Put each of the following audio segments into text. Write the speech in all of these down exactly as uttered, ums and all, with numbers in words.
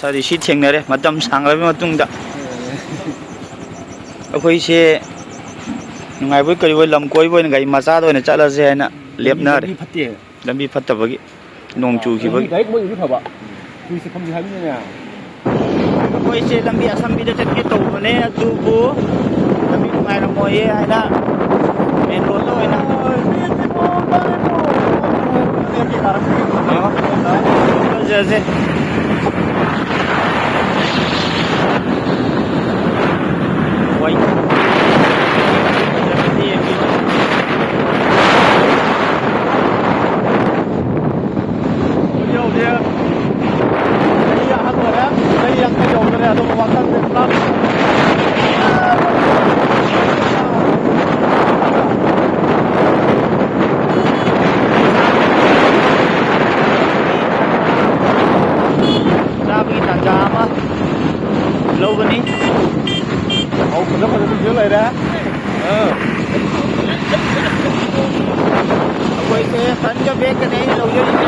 ꯇꯥꯗꯤ ꯁꯤ ꯊꯦꯡꯅꯔꯦ, ꯃꯇꯝ ꯁꯥꯡꯂꯕ ꯃꯇꯨꯡꯗ꯫ ꯑꯩꯈꯣꯏꯁꯦ ꯅꯨꯡꯉꯥꯏꯕꯣꯏ ꯀꯔꯤꯕꯣꯏ ꯂꯝ ꯀꯣꯏꯕ ꯑꯣꯏꯅ ꯒꯥꯔꯤ ꯃꯆꯥꯗ ꯑꯣꯏꯅ ꯆꯠꯂꯁꯦ ꯍꯥꯏꯅ ꯂꯦꯞꯅꯔꯦ꯫ ꯂꯝꯕꯤ ꯐꯠꯇꯦ꯫ ꯂꯝꯕꯤ ꯐꯠꯇꯕꯒꯤ, ꯅꯣꯡ ꯆꯨꯈꯤꯕꯒꯤ꯫ ꯂꯝꯕꯤ ꯗꯥꯏꯔꯦꯛ ꯃꯣꯏ ꯑꯣꯏꯗꯤ ꯐꯕ꯫ ꯇꯨꯔꯤꯁ ꯐꯝꯁꯦ ꯍꯥꯏꯕꯅꯤꯅꯦ꯫ ꯑꯩꯈꯣꯏꯁꯦ ꯂꯝꯕꯤ ꯑꯁꯝꯕꯤꯗ ꯆꯠꯀꯦ ꯇꯧꯕꯅꯦ, ꯑꯗꯨꯕꯨ ꯂꯝꯕꯤ ꯅꯨꯡꯉꯥꯏꯔꯝꯃꯣꯏꯌꯦ ꯍꯥꯏꯅ ꯃꯦꯟ ꯔꯣꯗꯇ ꯑꯣꯏꯅ ꯆꯠꯂꯁꯦ꯫ ꯋꯥꯏ꯫ ꯍꯧꯖꯤꯛ ꯍꯧꯖꯤꯛ ꯆꯍꯤ ꯑꯍꯟ ꯑꯣꯏꯔꯦ, ꯆꯍꯤ ꯌꯥꯡꯈꯩ ꯌꯧꯗꯣꯔꯦ, ꯑꯗꯨꯕꯨ ꯋꯥꯈꯜꯁꯦ ꯄꯨꯔꯥ ꯆꯥꯕꯒꯤ ꯇꯥꯟꯖꯥ ꯑꯃ ꯂꯧꯒꯅꯤ꯫ ꯑꯧ, ꯐꯖ ꯐꯖꯕꯁꯨ ꯂꯩꯔꯦ꯫ ꯑꯥ꯫ ꯑꯩꯈꯣꯏꯁꯦ front ꯀ back ꯀꯅꯦ ꯑꯩꯅ ꯂꯧꯖꯔꯤꯁꯦ꯫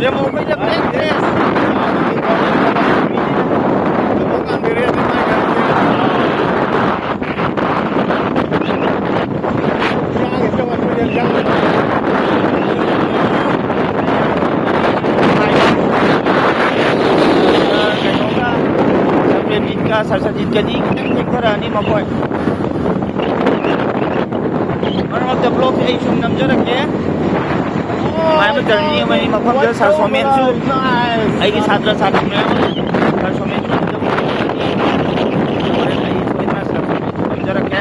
ꯕꯦꯝꯃ ꯑꯩꯈꯣꯏꯗ black dress꯫ ꯀꯩꯅꯣꯒ, ꯁꯔꯁꯇꯤꯒꯗꯤ ꯈꯤꯇꯪ ꯊꯦꯡꯊꯔꯛꯑꯅꯤ ꯃꯈꯣꯏ꯫ ꯃꯔꯛ ꯃꯔꯛꯇ vlog ꯁꯦ ꯑꯩ ꯁꯨꯝ ꯅꯝꯖꯔꯛꯀꯦ꯫ ꯅꯨꯡꯉꯥꯏꯕ journey ꯑꯃꯅꯤ꯫ ꯃꯐꯝꯗ ꯁꯥꯔ ꯁꯣꯃꯦꯟꯁꯨ, ꯑꯩꯒꯤ ꯁꯥꯇ꯭ꯔ ꯁꯥꯇ꯭ꯔꯤ ꯃꯌꯥꯝ ꯑꯃ, ꯁꯥꯔ ꯁꯣꯃꯦꯟꯁꯨ ꯎꯅꯗꯕ ꯀꯨꯏꯔꯦ꯫ ꯍꯣꯔꯦꯟ ꯑꯩ ꯁꯣꯏꯗꯅ ꯁꯥꯔ ꯁꯣꯃꯦꯟꯁꯨ ꯅꯝꯖꯔꯛꯀꯦ꯫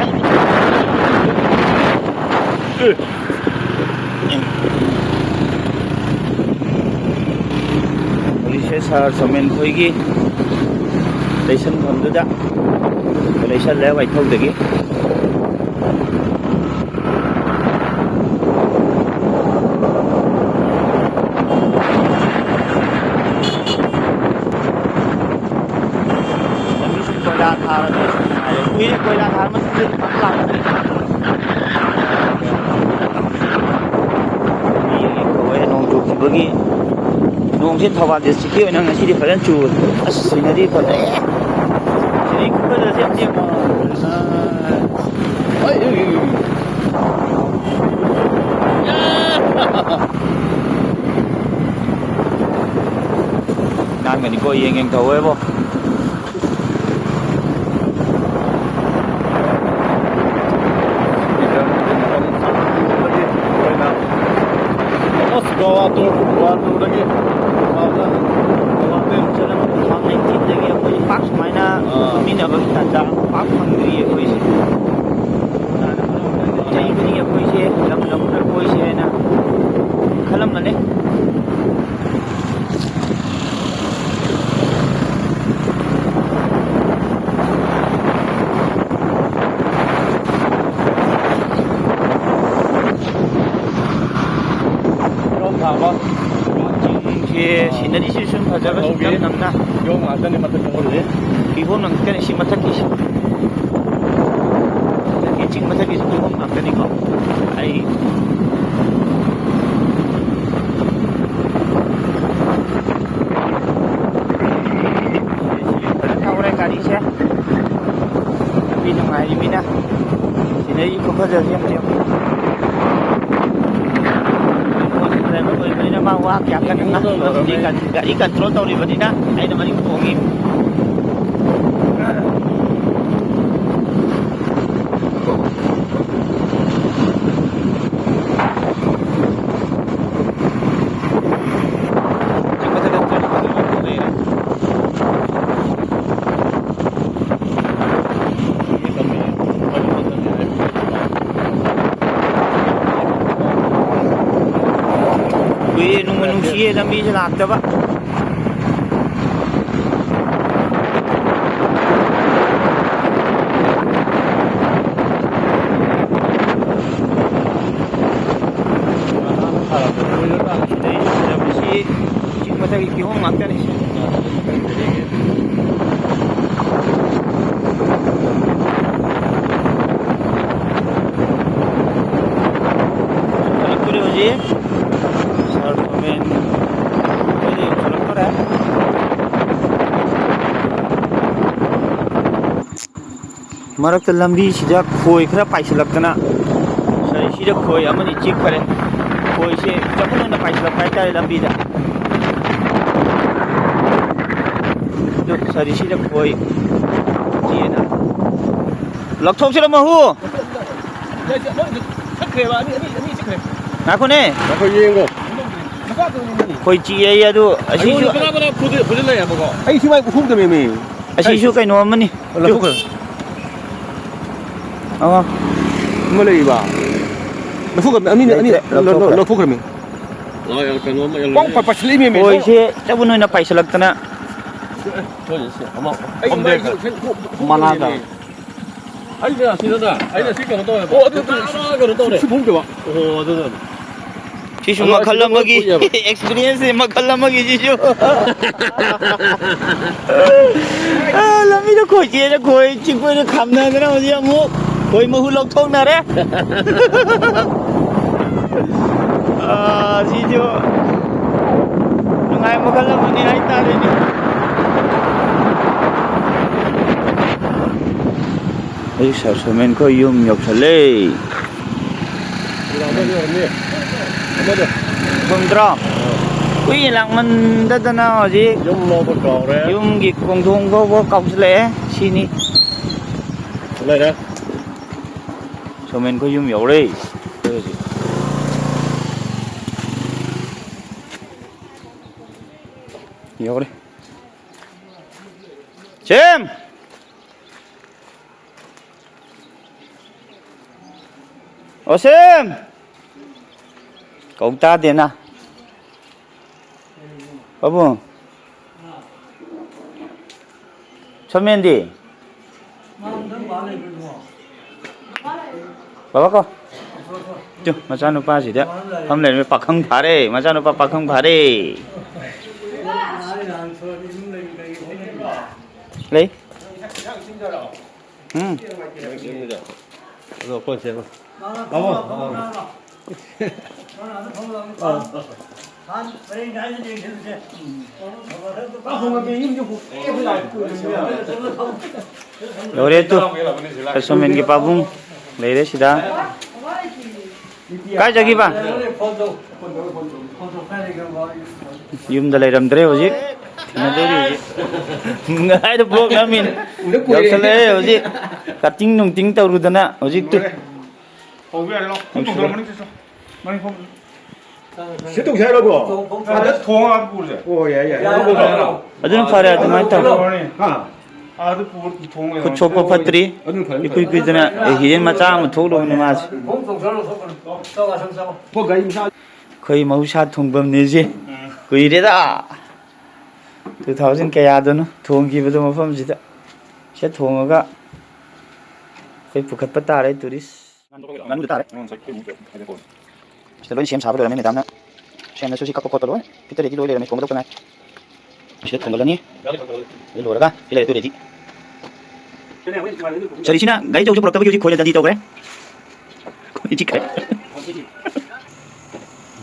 ꯍꯧꯖꯤꯛꯁꯦ ꯁꯥꯔ ꯁꯣꯃꯦꯟ ꯈꯣꯏꯒꯤ ꯂꯩꯁꯟꯐꯝꯗꯨꯗ ꯂꯩꯁꯜꯂꯦ, ꯋꯥꯏꯊꯧꯗꯒꯤ꯫ ꯑꯩꯈꯣꯏꯒꯤ ꯅꯣꯡꯁꯤ ꯊꯧꯕꯥꯜ ꯗꯤꯁꯇ꯭ꯔꯤꯛꯀꯤ ꯑꯣꯏꯅ ꯉꯁꯤꯗꯤ ꯐꯖꯅ ꯆꯨꯔꯦ꯫ ꯑꯁ, ꯁꯤꯅꯔꯤ ꯐꯖꯔꯦ꯫ ꯁꯤꯅꯔꯤ ꯈꯨꯐꯖꯁꯦ ꯌꯥꯝ ꯌꯦꯡꯉꯣ꯫ ꯅꯥꯟꯒꯅꯤꯀꯣ, ꯌꯦꯡ ꯌꯦꯡ ꯊꯧꯋꯦꯕꯣ꯫ ꯑꯁ, ꯒꯋꯥ ꯇꯨ, ꯒꯋꯥ ꯇꯨꯗꯒꯤ ꯒꯋꯥ ꯇꯨ꯫ ꯇꯨ ꯊꯥꯎꯖꯟ ꯅꯥꯏꯟꯇꯤꯟꯗꯒꯤ ꯑꯩꯈꯣꯏ ꯄꯥꯛ ꯁꯨꯃꯥꯏꯅ ꯑꯥ꯫ ꯄꯨꯟꯃꯤꯟꯅꯕꯒꯤ ꯇꯥꯟꯖꯥ ꯄꯥꯛ ꯐꯪꯗ꯭ꯔꯤꯌꯦ ꯑꯩꯈꯣꯏꯁꯦ꯫ ꯆꯍꯤ ꯈꯨꯗꯤꯡꯒꯤ ꯑꯩꯈꯣꯏꯁꯦ ꯂꯝ ꯂꯝ ꯈꯔ ꯀꯣꯏꯁꯦ ꯍꯥꯏꯅ ꯈꯜꯂꯝꯕꯅꯦ꯫ ꯀꯤꯍꯣꯝ ꯊꯥꯕ꯫ ꯆꯤꯡꯁꯦ, ꯁꯤꯅꯔꯤꯁꯤ ꯁꯨꯝ ꯐꯖꯕ ꯁꯨꯝ ꯂꯧꯒꯤ꯫ ꯇꯞ ꯅꯝꯅ꯫ ꯀꯤꯍꯣꯝ ꯉꯥꯛꯇꯅꯤ ꯃꯊꯛꯇ ꯍꯧꯔꯤꯁꯦ꯫ ꯀꯤꯍꯣꯝ ꯉꯥꯛꯇꯅꯤ ꯁꯤ ꯃꯊꯛꯀꯤꯁꯤ꯫ ꯃꯊꯛꯀꯤ ꯆꯤꯡ ꯃꯊꯛꯀꯤꯁꯤ ꯀꯤꯍꯣꯝ ꯉꯥꯛꯇꯅꯤꯀꯣ꯫ ꯑꯩ ꯐꯖꯅ ꯊꯧꯔꯦ ꯒꯥꯔꯤꯁꯦ꯫ ꯂꯝꯕꯤ ꯅꯨꯡꯉꯥꯏꯔꯤꯃꯤꯅ꯫ ꯁꯤꯅꯔꯤ ꯈꯨꯐꯖꯁꯦ ꯌꯥꯝ ꯌꯦꯡꯉꯨ꯫ ꯃꯣꯏꯁꯦ ꯗ꯭ꯔꯥꯏꯚꯔ ꯑꯣꯏꯕꯅꯤꯅ ꯃꯥ ꯋꯥ ꯀꯌꯥ ꯀꯟꯅ ꯉꯥꯡꯗꯕ꯫ ꯒꯥꯔꯤ ꯀꯟ-, ꯒꯥꯔꯤ ꯀꯟꯇ꯭ꯔꯣꯜ ꯇꯧꯔꯤꯕꯅꯤꯅ ꯑꯩꯅ ꯃꯅꯤꯡ ꯇꯣꯡꯉꯤ꯫ ꯀꯨꯏꯔꯦ, ꯅꯨꯡꯕꯨ ꯅꯨꯡꯁꯤꯌꯦ ꯂꯝꯕꯤꯁꯦ ꯂꯥꯛꯇꯕ꯫ ꯁꯤꯗꯩ ꯐꯖꯕꯁꯤ ꯆꯤꯡ ꯃꯊꯛꯀꯤ ꯀꯤꯍꯣꯝ ꯉꯥꯛꯇꯅꯤ꯫ ꯍꯧꯖꯤꯛ꯫ ꯃꯦꯟ ꯑꯩꯈꯣꯏꯗ ꯌꯧꯁꯤꯜꯂꯛꯇꯣꯔꯦ꯫ ꯃꯔꯛꯇ ꯂꯝꯕꯤꯁꯤꯗ ꯈꯣꯏ ꯈꯔ ꯄꯥꯏꯁꯤꯜꯂꯛꯇꯅ, ꯁꯥꯔꯤꯁꯤꯗ ꯈꯣꯏ ꯑꯃꯅꯤ ꯆꯤꯛꯈꯔꯦ꯫ ꯈꯣꯏꯁꯦ ꯆꯕꯨꯟ ꯑꯣꯏꯅ ꯄꯥꯏꯁꯤꯜꯂꯛꯄ ꯍꯥꯏꯇꯥꯔꯦ ꯂꯝꯕꯤꯗ꯫ ꯑꯗꯨ ꯁꯥꯔꯤꯁꯤꯗ ꯈꯣꯏ ꯆꯦꯅ ꯂꯧꯊꯣꯛꯁꯤꯔ ꯃꯍꯨ? ꯆꯠꯈ꯭ꯔꯦꯕ, ꯑꯅꯤ, ꯑꯅꯤ, ꯑꯅꯤ ꯆꯠꯈ꯭ꯔꯦ꯫ ꯉꯥꯏꯈꯣꯅꯦ꯫ ꯉꯥꯏꯈꯣ, ꯌꯦꯡꯉꯣ꯫ ꯃꯈꯥ ꯇꯧꯅꯤꯡꯕꯅꯤ꯫ ꯈꯣꯏ ꯆꯤꯛꯑꯦ ꯑꯗꯨ ꯑꯁꯤꯁꯨ꯫ ꯑꯩꯉꯣꯟꯗ ꯀꯅꯥ ꯀꯅꯥ ꯐꯨꯗꯦ-, ꯐꯨꯖꯤꯜꯂꯛꯑꯦꯕꯀꯣ? ꯑꯩ ꯁꯤ ꯃꯥꯏ ꯎꯈꯣꯡ ꯇꯝꯃꯤꯃꯤ꯫ ꯑꯁꯤꯁꯨ ꯀꯩꯅꯣ ꯑꯃꯅꯤ꯫ ꯂꯧꯊꯣꯛꯈ꯭ꯔꯦ꯫ ꯑꯃ꯫ ꯑꯃ ꯂꯩꯔꯤꯕ꯫ ꯂꯧꯊꯣꯛꯈ꯭ꯔꯃꯤ꯫ ꯑꯅꯤ, ꯑꯅꯤ ꯂꯩꯇ꯭ꯔꯦ, ꯂꯧ-, ꯂꯧ-, ꯂꯧꯊꯣꯈ꯭ꯔꯦ꯫ ꯂꯧꯊꯣꯛꯈ꯭ꯔꯃꯤ꯫ ꯑ, ꯌꯥꯝ ꯀꯩꯅꯣ ꯑꯃ ꯌꯥꯝ ꯄꯣꯡ ꯂꯩꯔꯦ꯫ ꯄꯠ-, ꯄꯠꯁꯤꯜꯂꯛꯏꯃꯤ꯫ ꯈꯣꯏꯁꯦ ꯆꯕꯨꯟ ꯑꯣꯏꯅ ꯄꯥꯏꯁꯤꯜꯂꯛꯇꯅ꯫ ꯁꯣꯏꯁꯦ, ꯁꯦ, ꯑꯃ ꯑꯩ ꯐꯝꯗꯦ꯫ ꯃꯥꯏꯁꯦ ꯁꯦ-, ꯃꯅꯥꯗ꯫ ꯑꯩꯅ ꯑꯁꯤꯗꯅ, ꯑꯩꯅ ꯁꯤ ꯀꯩꯅꯣ ꯇꯧꯋꯦꯕ꯫ ꯑꯣ, ꯑꯗꯨ, ꯑꯗꯨ, ꯄꯨꯔꯥ ꯀꯩꯅꯣ ꯇꯧꯔꯦ꯫ ꯁꯤ ꯐꯨꯝꯗꯦꯕ꯫ ꯑꯣ, ꯑꯗꯨꯅꯅꯦ꯫ ꯁꯤꯁꯨ ꯑꯗꯣ ꯃꯈꯜ ꯑꯁꯤꯗ ꯂꯣꯏ ꯑꯃꯒꯤ ꯐꯨꯏꯌꯦꯕ꯫ Experience ꯁꯦ ꯃꯈꯜ ꯑꯃꯒꯤ ꯁꯤꯁꯨ꯫ ꯑ, ꯂꯝꯕꯤꯗ ꯈꯣꯏ ꯆꯦꯅ ꯈꯣꯏ ꯆꯤꯛꯄꯗ ꯈꯥꯝꯅꯗꯅ ꯍꯧꯖꯤꯛ ꯑꯃꯨꯛ ꯈꯣꯏ ꯃꯍꯨ ꯂꯧꯊꯣꯛꯅꯔꯦ꯫ ꯑ, ꯁꯤꯁꯨ ꯅꯨꯡꯉꯥꯏ ꯃꯈꯜ ꯑꯃꯅꯤ ꯍꯥꯏꯇꯥꯔꯦꯅꯦ꯫ ꯑꯩ ꯁꯥꯔ ꯁꯣꯃꯦꯟ ꯈꯣꯏ ꯌꯨꯝ ꯌꯧꯁꯜꯂꯦ꯫ ꯑꯃꯗꯣ ꯑꯣꯏꯔꯝꯅꯤ꯫ ꯑꯃꯗꯣ꯫ ꯈꯪꯗ꯭ꯔꯣ? ꯀꯨꯏꯅ ꯂꯥꯛꯃꯟꯗꯗꯅ ꯍꯧꯖꯤꯛ ꯌꯨꯝ ꯂꯧꯕ ꯀꯥꯎꯔꯦ꯫ ꯌꯨꯝꯒꯤ ꯈꯣꯡꯊꯣꯡ ꯐꯥꯎꯕ ꯀꯥꯎꯁꯤꯜꯂꯛꯑꯦ꯫ ꯁꯤꯅꯤ꯫ ꯂꯩꯔꯦ꯫ ꯁꯣꯃꯦꯟ ꯈꯣꯏ ꯌꯨꯝ ꯌꯧꯔꯦ꯫ ꯑꯩꯈꯣꯏ ꯍꯧꯖꯤꯛ ꯌꯧꯔꯦ꯫ ꯁꯦꯝ! ꯑꯣꯁꯦꯝ! ꯀꯧ ꯇꯥꯗꯦꯅ꯫ ꯄꯥꯕꯨꯡ꯫ ꯁꯣꯃꯦꯟꯗꯤ? ꯕꯥꯕꯥ ꯀꯣ꯫ ꯇꯨ, ꯃꯆꯥꯅꯨꯄꯥꯁꯤꯗ ꯐꯝ ꯂꯩꯔꯝꯃꯤ, ꯄꯥꯈꯪ ꯐꯥꯔꯦ, ꯃꯆꯥꯅꯨꯄꯥ ꯄꯥꯈꯪ ꯐꯥꯔꯦ꯫ ꯂꯩ꯫ ꯎꯝ꯫ ꯑꯗꯣ ꯑꯩꯈꯣꯏ ꯆꯦ-, ꯇꯥꯃꯣ꯫ ꯂꯣꯏꯔꯦ ꯇꯨ, ꯈꯔꯁꯣꯃꯦꯟꯒꯤ ꯄꯥꯕꯨꯡ ꯂꯩꯔꯦ ꯁꯤꯗ꯫ ꯀꯥꯏ ꯆꯠꯈꯤꯕ? ꯌꯨꯝꯗ ꯂꯩꯔꯝꯗ꯭ꯔꯦ ꯍꯧꯖꯤꯛ꯫ ꯊꯦꯡꯅꯗꯣꯔꯤ ꯍꯧꯖꯤꯛ꯫ ꯉꯁꯥꯏꯗ ꯕ꯭ꯂꯣꯛ ꯅꯝꯃꯤꯅꯤ꯫ ꯌꯧꯁꯜꯂꯛꯑꯦ ꯍꯧꯖꯤꯛ꯫ ꯀꯠꯇꯤꯡ ꯅꯨꯡꯇꯤꯡ ꯇꯧꯔꯨꯗꯅ ꯍꯧꯖꯤꯛꯇꯨ꯫ ꯍꯧꯕ ꯌꯥꯔꯦ, ꯂꯥꯎ꯫ ꯊꯣꯡ ꯇꯧꯁꯜꯂꯣ꯫ ꯇꯧꯔ ꯃꯅꯤꯡ ꯆꯠꯁꯣ꯫ ꯃꯅꯤꯡ ꯐꯝ꯫ ꯁꯤ ꯇꯧꯁꯦ ꯍꯥꯏꯔꯕꯣ? ꯑꯗ ꯊꯣꯡ ꯑꯥ ꯄꯨꯔꯁꯦ꯫ ꯑꯣ, ꯌꯥꯏ, ꯌꯥꯏ꯫ ꯑꯗꯨꯅ ꯐꯔꯦ, ꯑꯗꯨꯃꯥꯏꯅ ꯇꯧꯔꯣ꯫ ꯍꯥ? ꯑꯥꯗ ꯄꯨꯔ ꯊꯣꯡ ꯂꯩꯔꯝꯃꯦ꯫ ꯈꯨꯠ ꯁꯣꯛꯄ ꯐꯠꯇ꯭ꯔꯤ꯫ ꯑꯗꯨꯅ ꯐꯔꯦ, ꯏꯀꯨꯏ ꯐꯔꯦ꯫ ꯀꯨꯏꯗꯅ ꯑꯦ, ꯍꯤꯔꯦꯟ ꯃꯆꯥ ꯑꯃ ꯊꯣꯛꯂꯨꯕꯅꯤ ꯃꯥꯁꯦ꯫ ꯊꯣꯡ ꯇꯧꯁꯜꯂꯣ, ꯊꯣꯛꯀꯅꯨ꯫ ꯆꯥꯎ, ꯆꯥꯎ, ꯆꯥꯎ꯫ ꯑꯩꯈꯣꯏ ꯃꯍꯧꯁꯥ ꯊꯣꯡꯐꯝꯅꯤꯁꯦ꯫ ꯎꯝ꯫ ꯀꯨꯏꯔꯦꯗ꯫ Two thousand ꯀꯌꯥꯗꯅꯣ ꯊꯣꯡꯈꯤꯕꯗꯣ ꯃꯐꯝꯁꯤꯗ꯫ ꯁꯤꯗ ꯊꯣꯡꯉꯒ ꯑꯩꯈꯣꯏ ꯄꯨꯈꯠꯄ ꯇꯥꯔꯦ, tourist꯫ ꯉꯥꯅꯨꯗ ꯇꯥꯔꯦ꯫ ꯁꯤꯗ ꯂꯣꯏ ꯁꯦꯝ ꯁꯥꯕ ꯂꯣꯏꯔꯝꯃꯦ ꯃꯦꯗꯥꯝꯅ꯫ ꯁꯦꯝꯅꯁꯨ ꯁꯤ ꯀꯛꯄ ꯈꯣꯠꯄ ꯂꯣꯏ ꯐꯤꯠꯇ ready ꯂꯣꯏ ꯂꯩꯔꯝꯃꯦ꯫ ꯊꯣꯡꯒꯗꯧꯇ ꯉꯥꯏ꯫ ꯁꯤꯗ ꯊꯣꯡꯒꯠꯂꯅꯤ꯫ ꯑꯗꯨ ꯂꯣꯏꯔꯒ ꯁꯤ ꯂꯩꯔꯦ ꯑꯗꯨ ready꯫ ꯁꯔꯤꯁꯤꯅ ꯒꯥꯔꯤ ꯑꯆꯧꯕꯁꯦ ꯄꯨꯔꯛꯇꯕꯒꯤ ꯍꯧꯖꯤꯛ ꯈꯣꯏꯅ ꯗꯟꯗꯤ ꯇꯧꯈ꯭ꯔꯦ꯫ ꯈꯣꯏ ꯆꯤꯛꯈ꯭ꯔꯦ꯫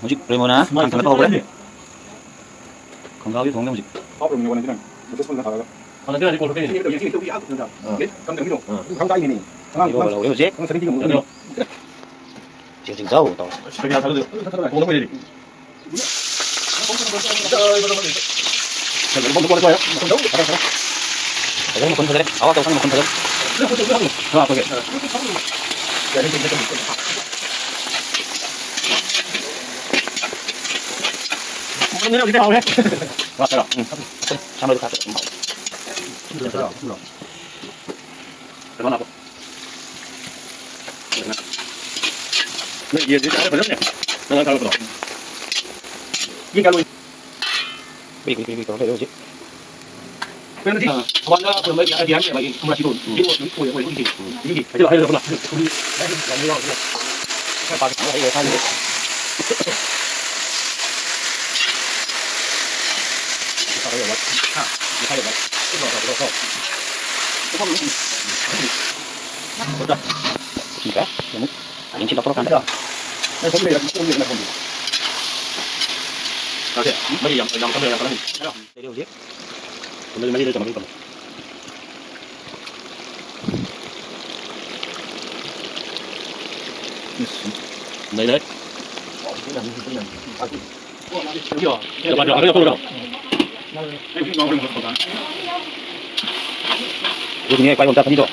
ꯍꯧꯖꯤꯛ ꯔꯦꯃꯣꯅ ꯈꯥꯡ ꯊꯥꯡꯒꯠꯄ ꯍꯧꯈ꯭ꯔꯦ꯫ ꯈꯣꯡꯒ꯭ꯔꯥꯎꯁꯦ ꯊꯣꯡꯉꯦ ꯍꯧꯖꯤꯛ꯫ ꯍꯥꯞꯄ꯭ꯔꯕꯅꯦ ꯋꯥꯟ ꯅꯥꯏꯟꯇꯤ ꯅꯥꯏꯟ꯫ ꯃꯦꯁꯦꯖ ꯐꯨꯜꯗ ꯊꯥꯔꯒ꯫ ꯍꯟꯗꯛꯇꯤ ꯍꯧꯖꯤꯛ ꯀꯣꯜ ꯈꯛꯇꯅꯤ꯫ ꯅꯠꯇ꯭ꯔꯣ? ꯑꯥ꯫ ꯀꯝꯗꯧꯔꯤꯅꯣ? ꯑꯥ꯫ ꯈꯪ ꯇꯥꯏꯅꯦ꯫ ꯑꯉꯥꯡ ꯍꯤꯔꯣ ꯂꯧꯔꯦ ꯍꯧꯖꯤꯛ꯫ ꯅꯪ ꯁꯚꯦꯟꯇꯤꯒꯤ ꯑꯃꯨꯛ ꯌꯥꯗ꯭ꯔꯣ? ꯆꯦꯛ ꯆꯦꯛ ꯆꯥꯎ ꯇꯧ꯫ ꯄꯩꯁꯥ ꯊꯥꯗꯣꯛ-, ꯊꯥꯗꯣꯛ-, ꯊꯥꯗꯣꯛ-, ꯊꯥꯗꯣꯛ-, ꯊꯥꯗꯣꯛ-, ꯐꯖꯅ ꯃꯈꯣꯟ ꯐꯖꯔꯦ꯫ ꯑꯋꯥ ꯇꯧꯁꯪ ꯃꯈꯣꯟ ꯐꯖꯔꯦ꯫ ꯍꯥ, ꯑꯩꯈꯣꯏꯒꯤ꯫ ꯃꯈꯣꯟ ꯐꯖꯔꯦ, ꯍꯧꯖꯤꯛꯇꯤ ꯍꯥꯎꯔꯦ꯫ ꯋꯥ ꯇꯔꯥ꯫ ꯎꯝ꯫ ꯁꯥꯃꯔꯣꯏꯗꯣ ꯈꯔ ꯍꯥꯞꯄꯣ꯫ ꯎꯝ꯫ ꯀꯩꯅꯣ ꯍꯥꯞꯄꯣ꯫ ꯅꯪ ꯌꯦꯟꯁꯤ ꯆꯥꯕ ꯐꯖꯅ ꯅꯪ ꯊꯥꯒꯠꯄꯗꯣ꯫ ꯌꯦꯟ ꯀꯌꯥ ꯂꯣꯏ? ꯀꯨꯏ, ꯀꯨꯏ, ꯀꯨꯏ, ꯀꯨꯏ ꯇꯧꯔ ꯂꯩꯔꯦ ꯍꯧꯖꯤꯛ꯫ ꯀꯩꯅꯣꯗꯤ, ꯊꯧꯕꯥꯜꯗ ꯈꯨꯔꯨꯝꯕ ꯌꯥꯝ ꯌꯥꯝ ꯂꯩꯕ ꯃꯔꯥꯁꯤꯗꯣ꯫ ꯎꯝ꯫ ꯌꯦꯡꯉꯣ, ꯑꯗꯨꯝ ꯑꯣꯏ, ꯑꯣꯏ, ꯑꯣꯏ, ꯎꯝ꯫ ꯌꯦꯡꯒꯦ꯫ ꯍꯥꯏꯖꯤꯜꯂꯣ, ꯍꯥꯏꯖꯤꯜꯂꯣ, ꯍꯥꯏꯖꯤꯜꯂꯣ꯫ ꯈꯔ ꯄꯥꯛ ꯊꯝꯃꯣ, ꯍꯩꯔꯦ, ꯊꯥꯡꯁꯦ꯫ ꯍꯥ? ꯁꯤꯗ ꯑꯃꯨꯛ ꯌꯦꯡꯁꯤ ꯂꯧꯊꯣꯔꯛꯀꯥꯟꯗ꯫ ꯃꯔꯤ ꯌꯥꯝ ꯌꯥꯝ ꯀꯟꯅ ꯌꯥꯝ ꯀꯟꯅ ꯂꯩꯔꯦ ꯍꯧꯖꯤꯛ꯫ ꯃꯔꯤ ꯃꯔꯤꯗ ꯆꯥꯝꯃꯔꯤ ꯀꯝꯃꯦ꯫ ꯂꯩꯔꯦ꯫ ꯑꯗꯨꯒꯤꯅꯦ ꯄꯥꯏꯕꯝ ꯆꯠꯄꯅꯤꯗꯣ꯫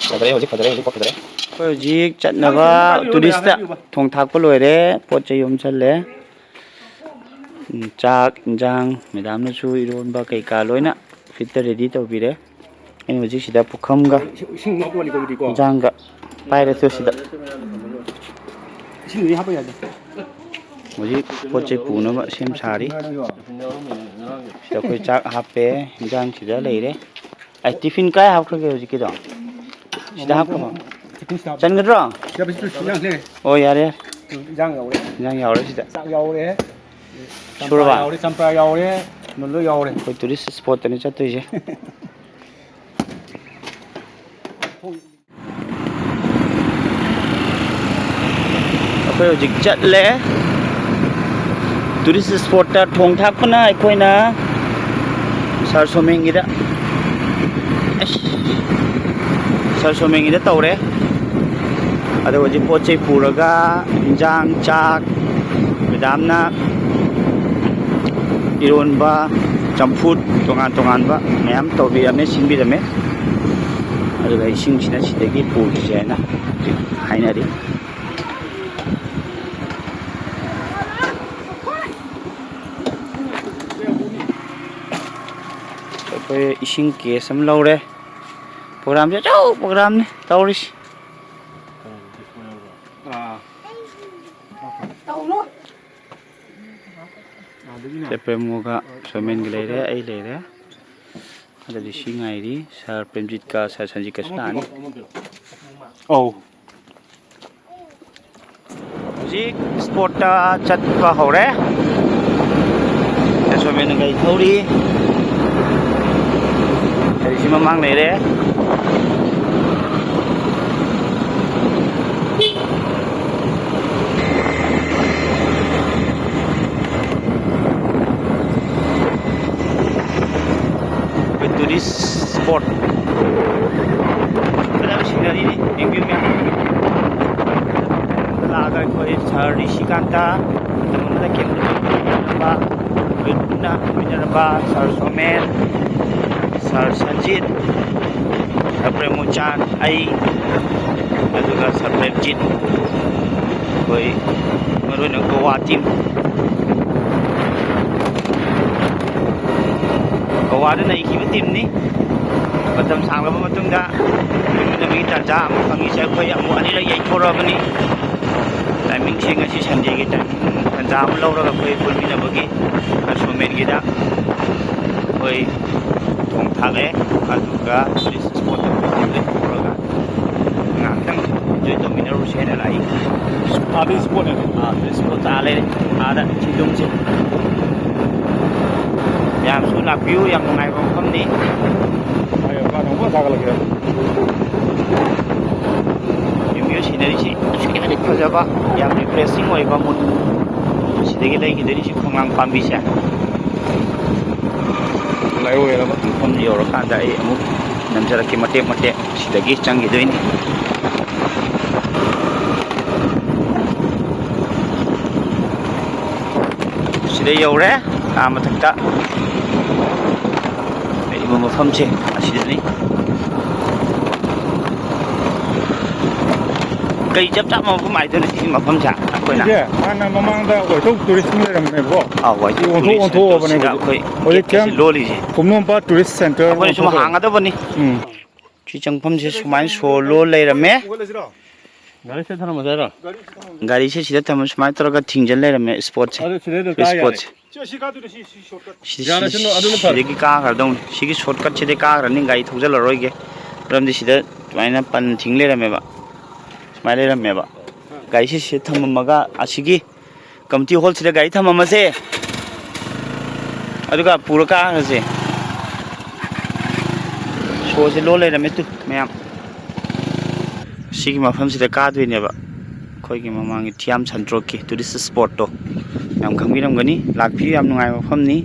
ꯐꯖꯔꯦ ꯍꯧꯖꯤꯛ, ꯐꯖꯔꯦ ꯍꯧꯖꯤꯛ, ꯐꯖꯔꯦ꯫ ꯑꯩꯈꯣꯏ ꯍꯧꯖꯤꯛ ꯆꯠꯅꯕ ꯇꯨꯔꯤꯁꯇ ꯊꯣꯡ ꯊꯥꯛꯄ ꯂꯣꯏꯔꯦ, ꯄꯣꯠ ꯆꯩ ꯌꯣꯝꯁꯜꯂꯦ꯫ ꯎꯝ, ꯆꯥꯛ, ꯏꯟꯖꯥꯡ, ꯃꯦꯗꯥꯝꯅꯁꯨ ꯏꯔꯣꯟꯕ ꯀꯩꯀꯥ ꯂꯣꯏꯅ ꯐꯤꯠꯇ ꯔꯦꯗꯤ ꯇꯧꯕꯤꯔꯦ꯫ ꯑꯩꯅ ꯍꯧꯖꯤꯛ ꯁꯤꯗ ꯄꯨꯈꯝꯒ ꯏꯁꯤꯡ ꯍꯥꯞꯄꯅꯤꯀꯣ ꯑꯗꯨꯗꯤꯀꯣ꯫ ꯏꯟꯖꯥꯡꯒ ꯄꯥꯏꯔꯁꯨ ꯁꯤꯗ꯫ ꯏꯁꯤꯡꯗꯨꯗꯤ ꯍꯥꯞꯄ ꯌꯥꯗꯦ꯫ ꯍꯧꯖꯤꯛ ꯄꯣꯠ ꯆꯩ ꯄꯨꯅꯕ ꯁꯦꯝ ꯁꯥꯔꯤ꯫ ꯁꯤꯗ ꯑꯩꯈꯣꯏ ꯆꯥꯛ ꯍꯥꯞꯄꯦ, ꯏꯟꯖꯥꯡ ꯁꯤꯗ ꯂꯩꯔꯦ꯫ ꯑꯩ ꯇꯤꯐꯤꯟ ꯀꯥꯏ ꯍꯥꯞꯈ꯭ꯔꯒꯦ ꯍꯧꯖꯤꯛꯀꯤꯗꯣ? ꯁꯤꯗ ꯍꯥꯞꯈ꯭ꯔꯕꯣ? ꯇꯤꯐꯤꯟ ꯁꯤꯗ ꯍꯥꯞꯄꯣ꯫ ꯆꯟꯒꯗ꯭ꯔꯣ? ꯁꯤꯗ ꯄꯤꯁ ꯄꯤꯁ ꯏꯟꯖꯥꯡ ꯂꯩꯔꯦ꯫ ꯑꯣ, ꯌꯥꯔꯦ, ꯌꯥꯔꯦ꯫ ꯏꯟꯖꯥꯡ ꯌꯥꯎꯔꯦ꯫ ꯏꯟꯖꯥꯡ ꯌꯥꯎꯔꯦ ꯁꯤꯗ꯫ ꯆꯥꯛ ꯌꯥꯎꯔꯦ꯫ ꯁꯨꯔꯕ? ꯆꯝꯄ꯭ꯔꯥ ꯌꯥꯎꯔꯦ, ꯆꯝꯄ꯭ꯔꯥ ꯌꯥꯎꯔꯦ, ꯂꯣꯏ ꯌꯥꯎꯔꯦ꯫ ꯑꯩꯈꯣꯏ ꯇꯨꯔꯤꯁ ꯏꯁꯄꯣꯠꯇꯅꯤ ꯆꯠꯇꯣꯏꯁꯦ꯫ ꯑꯩꯈꯣꯏ ꯍꯧꯖꯤꯛ ꯆꯠꯂꯦ꯫ ꯇꯨꯔꯤꯁ ꯏꯁꯄꯣꯠꯇ ꯊꯣꯡ ꯊꯥꯛꯄꯅ ꯑꯩꯈꯣꯏꯅ ꯁꯥꯔ ꯁꯣꯃꯦꯟꯒꯤꯗ, ꯑꯩꯁ, ꯁꯥꯔ ꯁꯣꯃꯦꯟꯒꯤꯗ ꯇꯧꯔꯦ꯫ ꯑꯗꯣ ꯍꯧꯖꯤꯛ ꯄꯣꯠ ꯆꯩ ꯄꯨꯔꯒ ꯏꯟꯖꯥꯡ, ꯆꯥꯛ, ꯃꯦꯗꯥꯝꯅ ꯏꯔꯣꯟꯕ, ꯆꯝꯐꯨꯠ, ꯇꯣꯉꯥꯟ ꯇꯣꯉꯥꯟꯕ ꯃꯌꯥꯝ ꯇꯧꯕꯤꯔꯝꯃꯦ, ꯁꯤꯟꯕꯤꯔꯝꯃꯦ꯫ ꯑꯗꯨꯒ ꯏꯁꯤꯡꯁꯤꯅ ꯁꯤꯗꯒꯤ ꯄꯨꯈꯤꯁꯦ ꯍꯥꯏꯅ ꯍꯧꯖꯤꯛ ꯍꯥꯏꯅꯔꯤ꯫ ꯑꯩꯈꯣꯏ ꯏꯁꯤꯡ ꯀꯦꯁ ꯑꯃ ꯂꯧꯔꯦ꯫ ꯄ꯭ꯔꯣꯒ꯭ꯔꯥꯝꯁꯦ ꯑꯆꯧꯕ ꯄ꯭ꯔꯣꯒ꯭ꯔꯥꯝꯅꯤ ꯇꯧꯔꯤꯁꯤ꯫ ꯑꯥ꯫ ꯆꯦ ꯄ꯭ꯔꯦꯃꯣꯒ ꯁꯣꯃꯦꯟꯒ ꯂꯩꯔꯦ, ꯑꯩ ꯂꯩꯔꯦ꯫ ꯑꯗꯨꯗꯤ ꯁꯤ ꯉꯥꯏꯔꯤ꯫ ꯁꯥꯔ ꯄ꯭ꯔꯦꯝꯖꯤꯠꯀ ꯁꯥꯔ ꯁꯟꯖꯤꯠꯀꯁꯨ ꯂꯥꯛꯑꯅꯤ꯫ ꯑꯧ꯫ ꯍꯧꯖꯤꯛ ꯏꯁꯄꯣꯔꯠꯇ ꯆꯠꯄ ꯍꯧꯔꯦ꯫ ꯁꯣꯃꯦꯟꯅ ꯒꯥꯔꯤ ꯊꯧꯔꯤ꯫ ꯒꯥꯔꯤꯁꯤ ꯃꯃꯥꯡ ꯂꯩꯔꯦ꯫ ꯀꯥꯟꯗ ꯃꯇꯝ ꯑꯃꯗ ꯀꯦꯝ ꯂꯤꯃꯤꯠ ꯄꯤꯅꯔꯝꯕ, ꯑꯩꯈꯣꯏ ꯄꯨꯟꯅ ꯂꯣꯏꯅꯔꯝꯕ ꯁꯥꯔ ꯁꯣꯃꯦꯟ, ꯁꯥꯔ ꯁꯟꯖꯤꯠ, ꯁꯥꯔ ꯄ꯭ꯔꯦꯃꯣꯆꯥꯟ, ꯑꯩ, ꯑꯗꯨꯒ ꯁꯥꯔ ꯄ꯭ꯔꯦꯝꯖꯤꯠ, ꯑꯩꯈꯣꯏ ꯃꯔꯨ ꯑꯣꯏꯅ ꯒꯣꯋꯥ ꯇꯤꯝ, ꯒꯣꯋꯥꯗ ꯅꯩꯈꯤꯕ ꯇꯤꯝꯅꯤ꯫ ꯃꯇꯝ ꯁꯥꯡꯂꯕ ꯃꯇꯨꯡꯗ ꯂꯣꯏꯅꯕꯒꯤ ꯇꯥꯟꯖꯥ ꯑꯃ ꯐꯪꯉꯤꯁꯦ ꯑꯩꯈꯣꯏ ꯑꯃꯨꯛ ꯑꯅꯤꯔꯛ ꯌꯩꯊꯣꯔꯛꯑꯕꯅꯤ꯫ ꯇꯥꯏꯃꯤꯡꯁꯦ ꯉꯁꯤ ꯁꯟꯗꯦꯒꯤ ꯇꯥꯏꯃꯤꯡ ꯇꯥꯟꯖꯥ ꯑꯃ ꯂꯧꯔꯒ ꯑꯩꯈꯣꯏ ꯄꯨꯟꯃꯤꯟꯅꯕꯒꯤ ꯀꯟꯁꯣꯜꯃꯦꯟꯒꯤꯗ ꯑꯩꯈꯣꯏ ꯊꯣꯡ ꯊꯥꯛꯑꯦ꯫ ꯑꯗꯨꯒ ꯇꯨꯔꯤꯁ ꯏꯁꯄꯣꯠꯇ ꯑꯩꯈꯣꯏ ꯄꯨꯔꯒ ꯉꯥꯏꯍꯥꯛꯇꯪ ꯏꯟꯖꯣꯏ ꯇꯧꯃꯤꯟꯅꯔꯨꯁꯦ ꯍꯥꯏꯅ ꯂꯥꯛꯏ꯫ ꯑꯥꯗ ꯏꯁꯄꯣꯠꯅꯦ꯫ ꯑꯥ, ꯇꯨꯔꯤꯁ ꯏꯁꯄꯣꯠꯇ ꯑꯥ ꯂꯩꯔꯦ꯫ ꯑꯥꯗ ꯆꯤꯡꯗꯨꯝꯁꯦ꯫ ꯃꯌꯥꯝꯁꯨ ꯂꯥꯛꯄꯤꯌꯨ, ꯌꯥꯝ ꯅꯨꯡꯉꯥꯏꯕ ꯃꯐꯝꯅꯤ꯫ ꯍꯥꯏꯌꯣ, ꯀꯥꯟꯅ ꯑꯃꯨꯛ ꯊꯥꯒꯠꯂꯛꯀꯦ꯫ ꯚ꯭ꯌꯨ ꯁꯤꯅꯔꯤꯁꯤ ꯑꯁꯨꯛꯀꯤ ꯃꯇꯤꯛ ꯐꯖꯕ, ꯌꯥꯝ ꯔꯤꯐ꯭ꯔꯦꯁꯤꯡ ꯑꯣꯏꯕ ꯃꯨꯠ꯫ ꯁꯤꯗꯒꯤ ꯂꯩꯈꯤꯗꯣꯏꯅꯤ ꯁꯤ ꯈꯣꯡꯅꯥꯡ ꯄꯥꯝꯕꯤꯁꯦ꯫ ꯂꯥꯏꯑꯣꯏꯔꯕ꯫ ꯃꯐꯝꯗ ꯌꯧꯔꯀꯥꯟꯗ ꯑꯩ ꯑꯃꯨꯛ ꯅꯝꯖꯔꯛꯀꯦ ꯃꯇꯦꯛ ꯃꯇꯦꯛ꯫ ꯁꯤꯗꯒꯤ ꯆꯪꯈꯤꯗꯣꯏꯅꯤ꯫ ꯁꯤꯗ ꯌꯧꯔꯦ꯫ ꯑꯥ ꯃꯊꯛꯇ ꯂꯩꯔꯤꯕ ꯃꯐꯝꯁꯦ ꯑꯁꯤꯗꯅꯤ꯫ ꯀꯩ ꯆꯞ ꯆꯥꯕ ꯃꯐꯝ ꯍꯥꯏꯗꯣꯏꯅꯣ ꯁꯤ ꯃꯐꯝꯁꯦ ꯑꯩꯈꯣꯏꯅ? ꯁꯤꯁꯦ ꯍꯥꯟꯅ ꯃꯃꯥꯡꯗ ꯋꯥꯏꯊꯧ ꯇꯨꯔꯤꯁ ꯑꯃ ꯂꯩꯔꯝꯕꯅꯦꯕꯀꯣ꯫ ꯑꯥ, ꯋꯥꯏꯊꯧ ꯁꯤ ꯑꯣꯟꯊꯣꯛ ꯇꯨꯔꯤꯁ ꯑꯣꯟꯊꯣꯛꯑꯕꯅꯦ ꯁꯦꯟꯇꯔꯁꯤꯗ ꯍꯧꯖꯤꯛ꯫ ꯑꯩꯈꯣꯏ ꯍꯧꯖꯤꯛ ꯒꯦꯠ ꯑꯁꯤ ꯀꯦꯝ ꯂꯣꯜꯂꯤꯁꯦ꯫ ꯈꯣꯝꯅꯣꯝꯄꯥ ꯇꯨꯔꯤꯁ ꯁꯦꯟꯇꯔ ꯑꯩꯈꯣꯏꯅ ꯁꯨꯝ ꯑꯣꯟꯊꯣꯛꯈ꯭ꯔꯦ꯫ ꯍꯥꯡꯒꯗꯕꯅꯤ꯫ ꯎꯝ꯫ ꯁꯤ ꯆꯪꯐꯝꯁꯦ ꯁꯨꯃꯥꯏꯅ ꯁꯣ ꯂꯣꯜ ꯂꯩꯔꯝꯃꯦ꯫ ꯒꯥꯔꯤꯁꯦ ꯊꯝꯃꯝꯃꯁꯦ ꯍꯥꯏꯔꯣ? ꯒꯥꯔꯤꯁꯦ ꯁꯤꯗ ꯊꯝꯃ ꯁꯨꯃꯥꯏꯅ ꯇꯧꯔꯒ ꯊꯤꯡꯖꯤꯜ ꯂꯩꯔꯝꯃꯦ ꯏꯁꯄꯣꯠꯁꯦ꯫ ꯑꯗꯨ ꯁꯤꯗꯩ ꯑꯗꯨꯝ ꯀꯥ ꯌꯥꯔꯦ꯫ ꯏꯁꯄꯣꯠꯁꯦ꯫ ꯁꯤ, ꯁꯤ ꯀꯥꯗꯣꯏꯅꯦ, ꯁꯤ, ꯁꯤ ꯁꯣꯔꯠꯀꯠ꯫ ꯁꯤ, ꯌꯥꯔꯦ, ꯁꯤ, ꯁꯤꯅ ꯑꯗꯨꯅ ꯐꯔꯦ꯫ ꯁꯤꯗꯒꯤ ꯀꯥꯈ꯭ꯔꯗꯧꯅꯤ꯫ ꯁꯤꯒꯤ ꯁꯣꯔꯠꯀꯠꯁꯤꯗꯩ ꯀꯥꯈ꯭ꯔꯅꯤ, ꯒꯥꯔꯤ ꯊꯧꯖꯤꯜꯂꯔꯣꯏꯒꯦ꯫ ꯃꯔꯝꯗꯤ ꯁꯤꯗ ꯁꯨꯃꯥꯏꯅ ꯄꯟ ꯊꯤꯡ ꯂꯩꯔꯝꯃꯦꯕ꯫ ꯁꯨꯃꯥꯏꯅ ꯂꯩꯔꯝꯃꯦꯕ꯫ ꯒꯥꯔꯤꯁꯦ ꯁꯤꯗ ꯊꯝꯃꯝꯃꯒ ꯑꯁꯤꯒꯤ ꯀꯝꯃꯨꯅꯤꯇꯤ ꯍꯣꯜꯁꯤꯗ ꯒꯥꯔꯤ ꯊꯝꯃꯝꯃꯁꯦ꯫ ꯑꯗꯨꯒ ꯄꯨꯔ ꯀꯥꯈ꯭ꯔꯁꯦ꯫ ꯁꯣꯁꯦ ꯂꯣꯟ ꯂꯩꯔꯝꯃꯦ ꯇꯨ ꯃꯌꯥꯝ꯫ ꯁꯤꯒꯤ ꯃꯐꯝꯁꯤꯗ ꯀꯥꯗꯣꯏꯅꯦꯕ꯫ ꯑꯩꯈꯣꯏꯒꯤ ꯃꯃꯥꯡꯒꯤ ꯊꯤꯌꯥꯝ ꯁꯟꯇ꯭ꯔꯣꯛꯀꯤ ꯇꯨꯔꯤꯁ ꯏꯁꯄꯣꯠꯇꯣ ꯌꯥꯝ ꯈꯪꯕꯤꯔꯝꯒꯅꯤ꯫ ꯂꯥꯛꯄꯤꯌꯨ, ꯌꯥꯝ ꯅꯨꯡꯉꯥꯏꯕ ꯃꯐꯝꯅꯤ꯫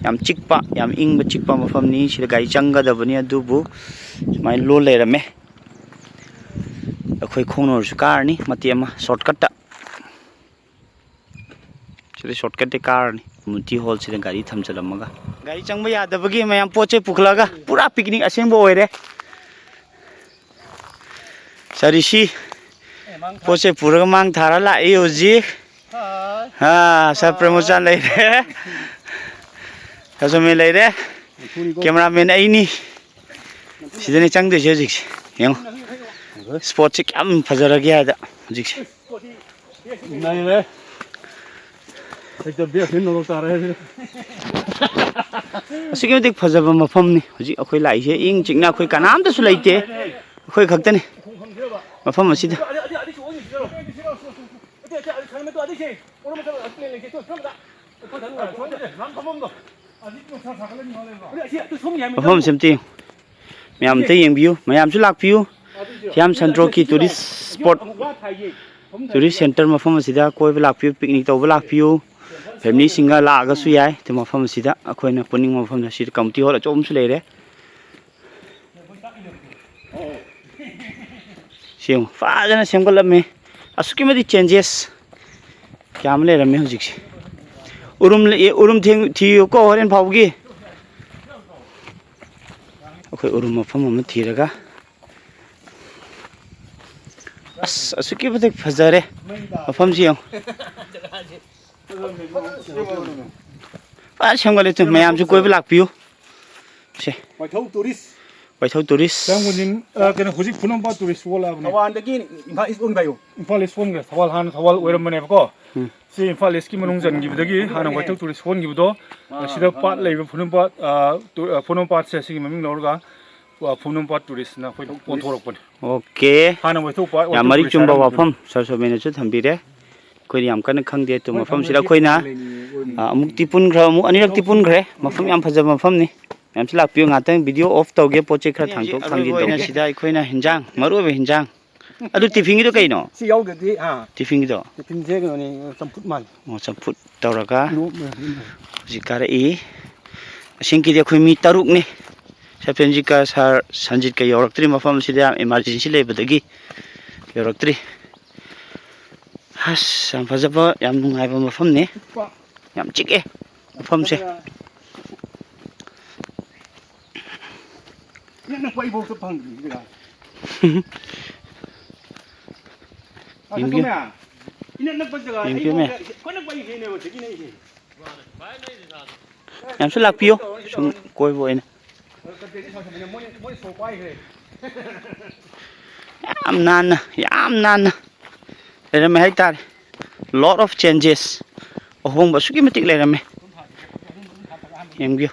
ꯌꯥꯝ ꯆꯤꯛꯄ, ꯌꯥꯝ ꯏꯪꯕ ꯆꯤꯛꯄ ꯃꯐꯝꯅꯤ꯫ ꯁꯤꯗ ꯒꯥꯔꯤ ꯆꯪꯒꯗꯕꯅꯤ, ꯑꯗꯨꯕꯨ ꯁꯨꯃꯥꯏꯅ ꯂꯣꯟ ꯂꯩꯔꯝꯃꯦ꯫ ꯑꯩꯈꯣꯏ ꯈꯣꯡꯅ ꯑꯣꯏꯔꯁꯨ ꯀꯥꯔꯅꯤ ꯃꯇꯦꯛ ꯑꯃ ꯁꯣꯔꯠꯀꯠꯇ꯫ ꯁꯤꯗ ꯁꯣꯔꯠꯀꯠꯇ ꯀꯥꯔꯅꯤ꯫ ꯀꯝꯃ꯭ꯌꯨꯅꯤꯇꯤ ꯍꯣꯜꯁꯤꯗ ꯒꯥꯔꯤ ꯊꯝꯖꯤꯜꯂꯝꯃꯒ꯫ ꯒꯥꯔꯤ ꯆꯪꯕ ꯌꯥꯗꯕꯒꯤ ꯃꯌꯥꯝ ꯄꯣꯠ ꯆꯩ ꯄꯨꯈꯠꯂꯒ ꯄꯨꯔꯥ ꯄꯤꯛꯅꯤꯛ ꯑꯁꯦꯡꯕ ꯑꯣꯏꯔꯦ꯫ ꯆꯥꯔꯤꯁꯤ ꯄꯣꯠ ꯆꯩ ꯄꯨꯔꯒ ꯃꯥꯡ ꯊꯥꯔ ꯂꯥꯛꯏ ꯍꯧꯖꯤꯛ꯫ ꯑꯥ, ꯁꯥꯔ ꯄ꯭ꯔꯦꯃꯣꯆꯥꯟ ꯂꯩꯔꯦ꯫ ꯁꯥꯔ ꯁꯣꯃꯦꯟ ꯂꯩꯔꯦ꯫ ꯀꯦꯃꯦꯔꯥꯃꯦꯟ ꯑꯩꯅꯤ꯫ ꯁꯤꯗꯅꯦ ꯆꯪꯗꯣꯏꯁꯦ ꯍꯧꯖꯤꯛꯁꯦ꯫ ꯌꯦꯡꯉꯣ꯫ ꯁ꯭ꯄꯣꯠꯁꯦ ꯀꯌꯥꯝ ꯐꯖꯔꯒꯦ ꯍꯥꯏꯗ ꯍꯧꯖꯤꯛꯁꯦ꯫ ꯅꯩꯔꯦ꯫ ꯍꯦꯛꯇ ꯕꯦꯁ ꯍꯦꯟꯅ ꯅꯣꯔꯣꯛ ꯇꯥꯔꯦ ꯍꯥꯏꯁꯤꯅꯦ꯫ ꯑꯁꯨꯛꯀꯤ ꯃꯇꯤꯛ ꯐꯖꯕ ꯃꯐꯝꯅꯤ ꯍꯧꯖꯤꯛ ꯑꯩꯈꯣꯏ ꯂꯥꯛꯏꯁꯦ꯫ ꯏꯪ ꯆꯤꯛꯅ ꯑꯩꯈꯣꯏ ꯀꯅꯥꯝꯇꯁꯨ ꯂꯩꯇꯦ꯫ ꯑꯩꯈꯣꯏ ꯈꯛꯇꯅꯤ꯫ ꯃꯐꯝ ꯑꯁꯤꯗ꯫ ꯃꯐꯝꯁꯦ ꯑꯝꯇ ꯌꯦꯡꯉꯨ꯫ ꯃꯌꯥꯝ ꯑꯝꯇ ꯌꯦꯡꯕꯤꯌꯨ, ꯃꯌꯥꯝꯁꯨ ꯂꯥꯛꯄꯤꯌꯨ꯫ ꯍꯤꯌꯥꯝ ꯁꯟꯇ꯭ꯔꯣꯛꯀꯤ ꯇꯨꯔꯤꯁ ꯁ꯭ꯄꯣꯠ, ꯇꯨꯔꯤꯁ ꯁꯦꯟꯇꯔ ꯃꯐꯝ ꯑꯁꯤꯗ ꯀꯣꯏꯕ ꯂꯥꯛꯄꯤꯌꯨ, ꯄꯤꯛꯅꯤꯛ ꯇꯧꯕ ꯂꯥꯛꯄꯤꯌꯨ꯫ ꯐꯦꯃꯤꯂꯤꯁꯤꯡꯒ ꯂꯥꯛꯑꯒꯁꯨ ꯌꯥꯏ꯫ ꯑꯗꯨ ꯃꯐꯝ ꯑꯁꯤꯗ ꯑꯩꯈꯣꯏꯅ ꯄꯨꯅꯤꯡꯕ ꯃꯐꯝꯗ ꯁꯤꯗ ꯀꯝꯃ꯭ꯌꯨꯅꯤꯇꯤ ꯍꯣꯜ ꯑꯆꯧꯕ ꯑꯃꯁꯨ ꯂꯩꯔꯦ꯫ ꯁꯤ ꯌꯦꯡꯉꯨ, ꯐꯖꯅ ꯁꯦꯝꯒꯠꯂꯝꯃꯦ꯫ ꯑꯁꯨꯛꯀꯤ ꯃꯇꯤꯛ ꯆꯦꯟꯖꯦꯁ ꯀꯌꯥ ꯑꯃ ꯂꯩꯔꯝꯃꯦ ꯍꯧꯖꯤꯛꯁꯦ꯫ ꯎꯔꯨꯝ ꯂꯩ-, ꯎꯔꯨꯝ ꯊꯦꯡ-, ꯊꯤꯌꯨꯀꯣ ꯍꯣꯔꯦꯟ ꯐꯥꯎꯕꯒꯤ꯫ ꯑꯩꯈꯣꯏ ꯎꯔꯨꯝ ꯃꯐꯝ ꯑꯃ ꯊꯤꯔꯒ꯫ ꯑꯁ, ꯑꯁꯨꯛꯀꯤ ꯃꯇꯤꯛ ꯐꯖꯔꯦ ꯃꯐꯝꯁꯤ ꯌꯦꯡꯉꯨ꯫ ꯐꯖꯅ ꯁꯦꯝꯒꯠꯂꯦ, ꯃꯌꯥꯝꯁꯨ ꯀꯣꯏꯕ ꯂꯥꯛꯄꯤꯌꯨ꯫ ꯁꯦ꯫ ꯋꯥꯏꯊꯧ ꯇꯨꯔꯤꯁ꯫ ꯋꯥꯏꯊꯧ ꯇꯨꯔꯤꯁ꯫ ꯁꯌꯥꯝꯒꯨꯟꯖꯤꯡ, ꯑ, ꯀꯩꯅꯣ, ꯍꯧꯖꯤꯛ ꯐꯨꯅꯝꯄꯥꯠ ꯇꯨꯔꯤꯁ ꯋꯥꯔꯜ ꯍꯥꯏꯕꯅꯦ꯫ ꯊꯧꯕꯥꯜꯗꯒꯤ ꯏꯝꯐꯥꯜ ꯏꯁ ꯑꯣꯟꯕ ꯍꯥꯏꯌꯨ꯫ ꯏꯝꯐꯥꯜ ꯏꯁ ꯑꯣꯟꯈ꯭ꯔꯦ꯫ ꯊꯧꯕꯥꯜ ꯍꯥꯟꯅ ꯊꯧꯕꯥꯜ ꯑꯣꯏꯔꯝꯕꯅꯦꯕꯀꯣ꯫ ꯎꯝ꯫ ꯁꯤ ꯏꯝꯐꯥꯜ ꯏꯁꯀꯤ ꯃꯅꯨꯡ ꯆꯟꯈꯤꯕꯗꯒꯤ ꯍꯥꯟꯅ ꯋꯥꯏꯊꯧ ꯇꯨꯔꯤꯁ ꯑꯣꯟꯈꯤꯕꯗꯣ, ꯑ, ꯁꯤꯗ ꯄꯥꯠ ꯂꯩꯕ ꯐꯨꯅꯝꯄꯥꯠ, ꯑ, ꯇꯨ-, ꯑ, ꯐꯨꯅꯝꯄꯥꯠꯁꯦ ꯁꯤꯒꯤ ꯃꯃꯤꯡ ꯂꯧꯔꯒ, ꯑ, ꯐꯨꯅꯝꯄꯥꯠ ꯇꯨꯔꯤꯁꯅ ꯑꯩꯈꯣꯏꯗ ꯑꯣꯟꯊꯣꯔꯛꯄꯅꯤ꯫ ꯑꯣꯀꯦ꯫ ꯍꯥꯟꯅ ꯋꯥꯏꯊꯧ ꯄꯥꯠ, ꯌꯥꯝ ꯋꯥꯏꯊꯧ ꯃꯔꯤꯛ ꯇꯨꯔꯤꯁ ꯆꯨꯝꯕ ꯍꯥꯏꯔꯝꯕꯗꯨꯅꯤ꯫ ꯋꯥꯐꯝ ꯁꯥꯔ ꯁꯣꯃꯦꯟꯅꯁꯨ ꯊꯝꯕꯤꯔꯦ꯫ ꯑꯩꯈꯣꯏꯗꯤ ꯌꯥꯝ ꯀꯟꯅ ꯈꯪꯗꯦ꯫ ꯑꯗꯨ ꯍꯣꯏ, ꯃꯐꯝꯁꯤꯗ ꯈꯪꯗꯦ, ꯑꯩꯈꯣꯏꯅ, ꯁꯤ ꯂꯩꯅꯤꯡꯉꯦ, ꯑꯣꯏꯅꯤꯡꯉꯦ꯫ ꯑ, ꯑꯃꯨꯛꯇꯤ ꯄꯨꯟꯈ꯭ꯔ-, ꯑꯃꯨꯛ ꯑꯅꯤꯔꯛꯇꯤ ꯄꯨꯟꯈ꯭ꯔꯦ꯫ ꯃꯐꯝ ꯌꯥꯝ ꯐꯖꯕ ꯃꯐꯝꯅꯤ꯫ ꯃꯌꯥꯝꯁꯨ ꯂꯥꯛꯄꯤꯌꯨ꯫ ꯉꯥꯛꯇꯪ ꯚꯤꯗꯤꯑꯣ ꯑꯣꯐ ꯇꯧꯒꯦ, ꯄꯣꯠ ꯆꯩ ꯈꯔ ꯊꯥꯡꯗꯣꯛ ꯊꯥꯡꯖꯤꯟ ꯑꯔꯣꯏꯕ ꯑꯣꯏꯅ ꯇꯧꯒꯦ꯫ ꯁꯤꯗ ꯑꯩꯈꯣꯏꯅ ꯍꯤꯟꯖꯥꯡ, ꯃꯔꯨ ꯑꯣꯏꯕ ꯍꯤꯟꯖꯥꯡ꯫ ꯑꯗꯨ ꯇꯤꯐꯤꯟꯒꯤꯗꯣ ꯀꯩꯅꯣ? ꯁꯤ ꯌꯥꯎꯗ꯭ꯔꯗꯤ, ꯑꯥ꯫ ꯇꯤꯐꯤꯟꯒꯤꯗꯣ? ꯇꯤꯐꯤꯟꯁꯦ ꯀꯩꯅꯣꯅꯦ, ꯆꯝꯐꯨꯠ ꯃꯥꯜꯂꯦ꯫ ꯑꯣ, ꯆꯝꯐꯨꯠ ꯇꯧꯔꯒ ꯏꯔꯣꯝꯕ꯫ ꯍꯧꯖꯤꯛ ꯀꯥꯔꯛꯏ꯫ ꯑꯁꯦꯡꯀꯤꯗꯤ ꯑꯩꯈꯣꯏ ꯃꯤ ꯇꯔꯨꯛꯅꯤ꯫ ꯁꯥꯔ ꯄ꯭ꯔꯦꯝꯖꯤꯠꯀ ꯁꯥꯔ ꯁꯟꯖꯤꯠꯀ ꯌꯧꯔꯛꯇ꯭ꯔꯤ꯫ ꯃꯐꯝ ꯑꯁꯤꯗ ꯌꯥꯝ ꯏꯃꯥꯔꯖꯦꯟꯁꯤ ꯂꯩꯕꯗꯒꯤ ꯌꯧꯔꯛꯇ꯭ꯔꯤ꯫ ꯑꯁ, ꯌꯥꯝ ꯐꯖꯕ, ꯌꯥꯝ ꯅꯨꯡꯉꯥꯏꯕ ꯃꯐꯝꯅꯤ꯫ ꯌꯥꯝ ꯆꯤꯛꯑꯦ ꯃꯐꯝꯁꯦ꯫ ꯏꯅꯛ ꯅꯛꯄ ꯑꯩꯐꯥꯎꯗ ꯐꯪꯗ꯭ꯔꯤ ꯖꯒꯥ꯫ ꯌꯦꯡꯕꯤꯌꯨ꯫ ꯏꯅꯛ ꯅꯛꯄ ꯖꯒꯥ ꯌꯦꯡꯕꯤꯌꯨꯅꯦ꯫ ꯑꯩꯐꯥꯎꯗ ꯈ꯭ꯋꯥꯏ ꯅꯛꯄ ꯑꯩꯁꯤꯅꯦꯕ ꯁꯤꯒꯤ ꯅꯛꯏꯁꯦ꯫ ꯌꯥꯝꯁꯨ ꯂꯥꯛꯄꯤꯌꯨ, ꯁꯨꯝ ꯀꯣꯏꯕ ꯑꯣꯏꯅ꯫ ꯌꯥꯝ ꯅꯥꯟꯅ, ꯌꯥꯝ ꯅꯥꯟꯅ ꯂꯩꯔꯝꯃꯦ ꯍꯥꯏꯇꯥꯔꯦ꯫ Lot of changes, ꯑꯍꯣꯡꯕ ꯑꯁꯨꯛꯀꯤ ꯃꯇꯤꯛ ꯂꯩꯔꯝꯃꯦ꯫ ꯌꯦꯡꯕꯤꯌꯨ꯫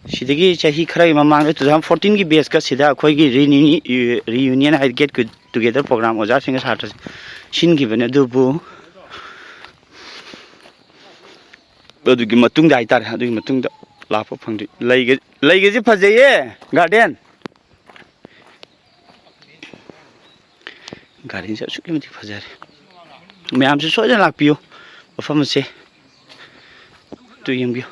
ꯁꯤꯗꯒꯤ ꯆꯍꯤ ꯈꯔꯒꯤ ꯃꯃꯥꯡꯗ, two thousand fourteen ꯒꯤ batch ꯀ ꯁꯤꯗ ꯑꯩꯈꯣꯏꯒꯤ reuni-, reunion ꯍꯥꯏꯗꯤ get together program ꯑꯣꯖꯥꯁꯤꯡꯒ ꯁꯥꯇ꯭ꯔꯁꯤꯡ ꯁꯤꯟꯈꯤꯕꯅꯦ, ꯑꯗꯨꯕꯨ ꯑꯗꯨꯒꯤ ꯃꯇꯨꯡꯗ ꯍꯥꯏꯇꯥꯔꯦ, ꯑꯗꯨꯒꯤ ꯃꯇꯨꯡꯗ ꯂꯥꯛꯄ ꯐꯪꯗ꯭ꯔꯤ꯫ ꯂꯩꯒ-, ꯂꯩꯒꯁꯦ ꯐꯖꯩꯌꯦ, garden꯫ Garden ꯁꯦ ꯑꯁꯨꯛꯀꯤ ꯃꯇꯤꯛ ꯐꯖꯔꯦ꯫ ꯃꯌꯥꯝꯁꯨ ꯁꯣꯏꯗꯅ ꯂꯥꯛꯄꯤꯌꯨ ꯃꯐꯝ ꯑꯁꯦ꯫ ꯑꯗꯨ ꯌꯦꯡꯕꯤꯌꯨ꯫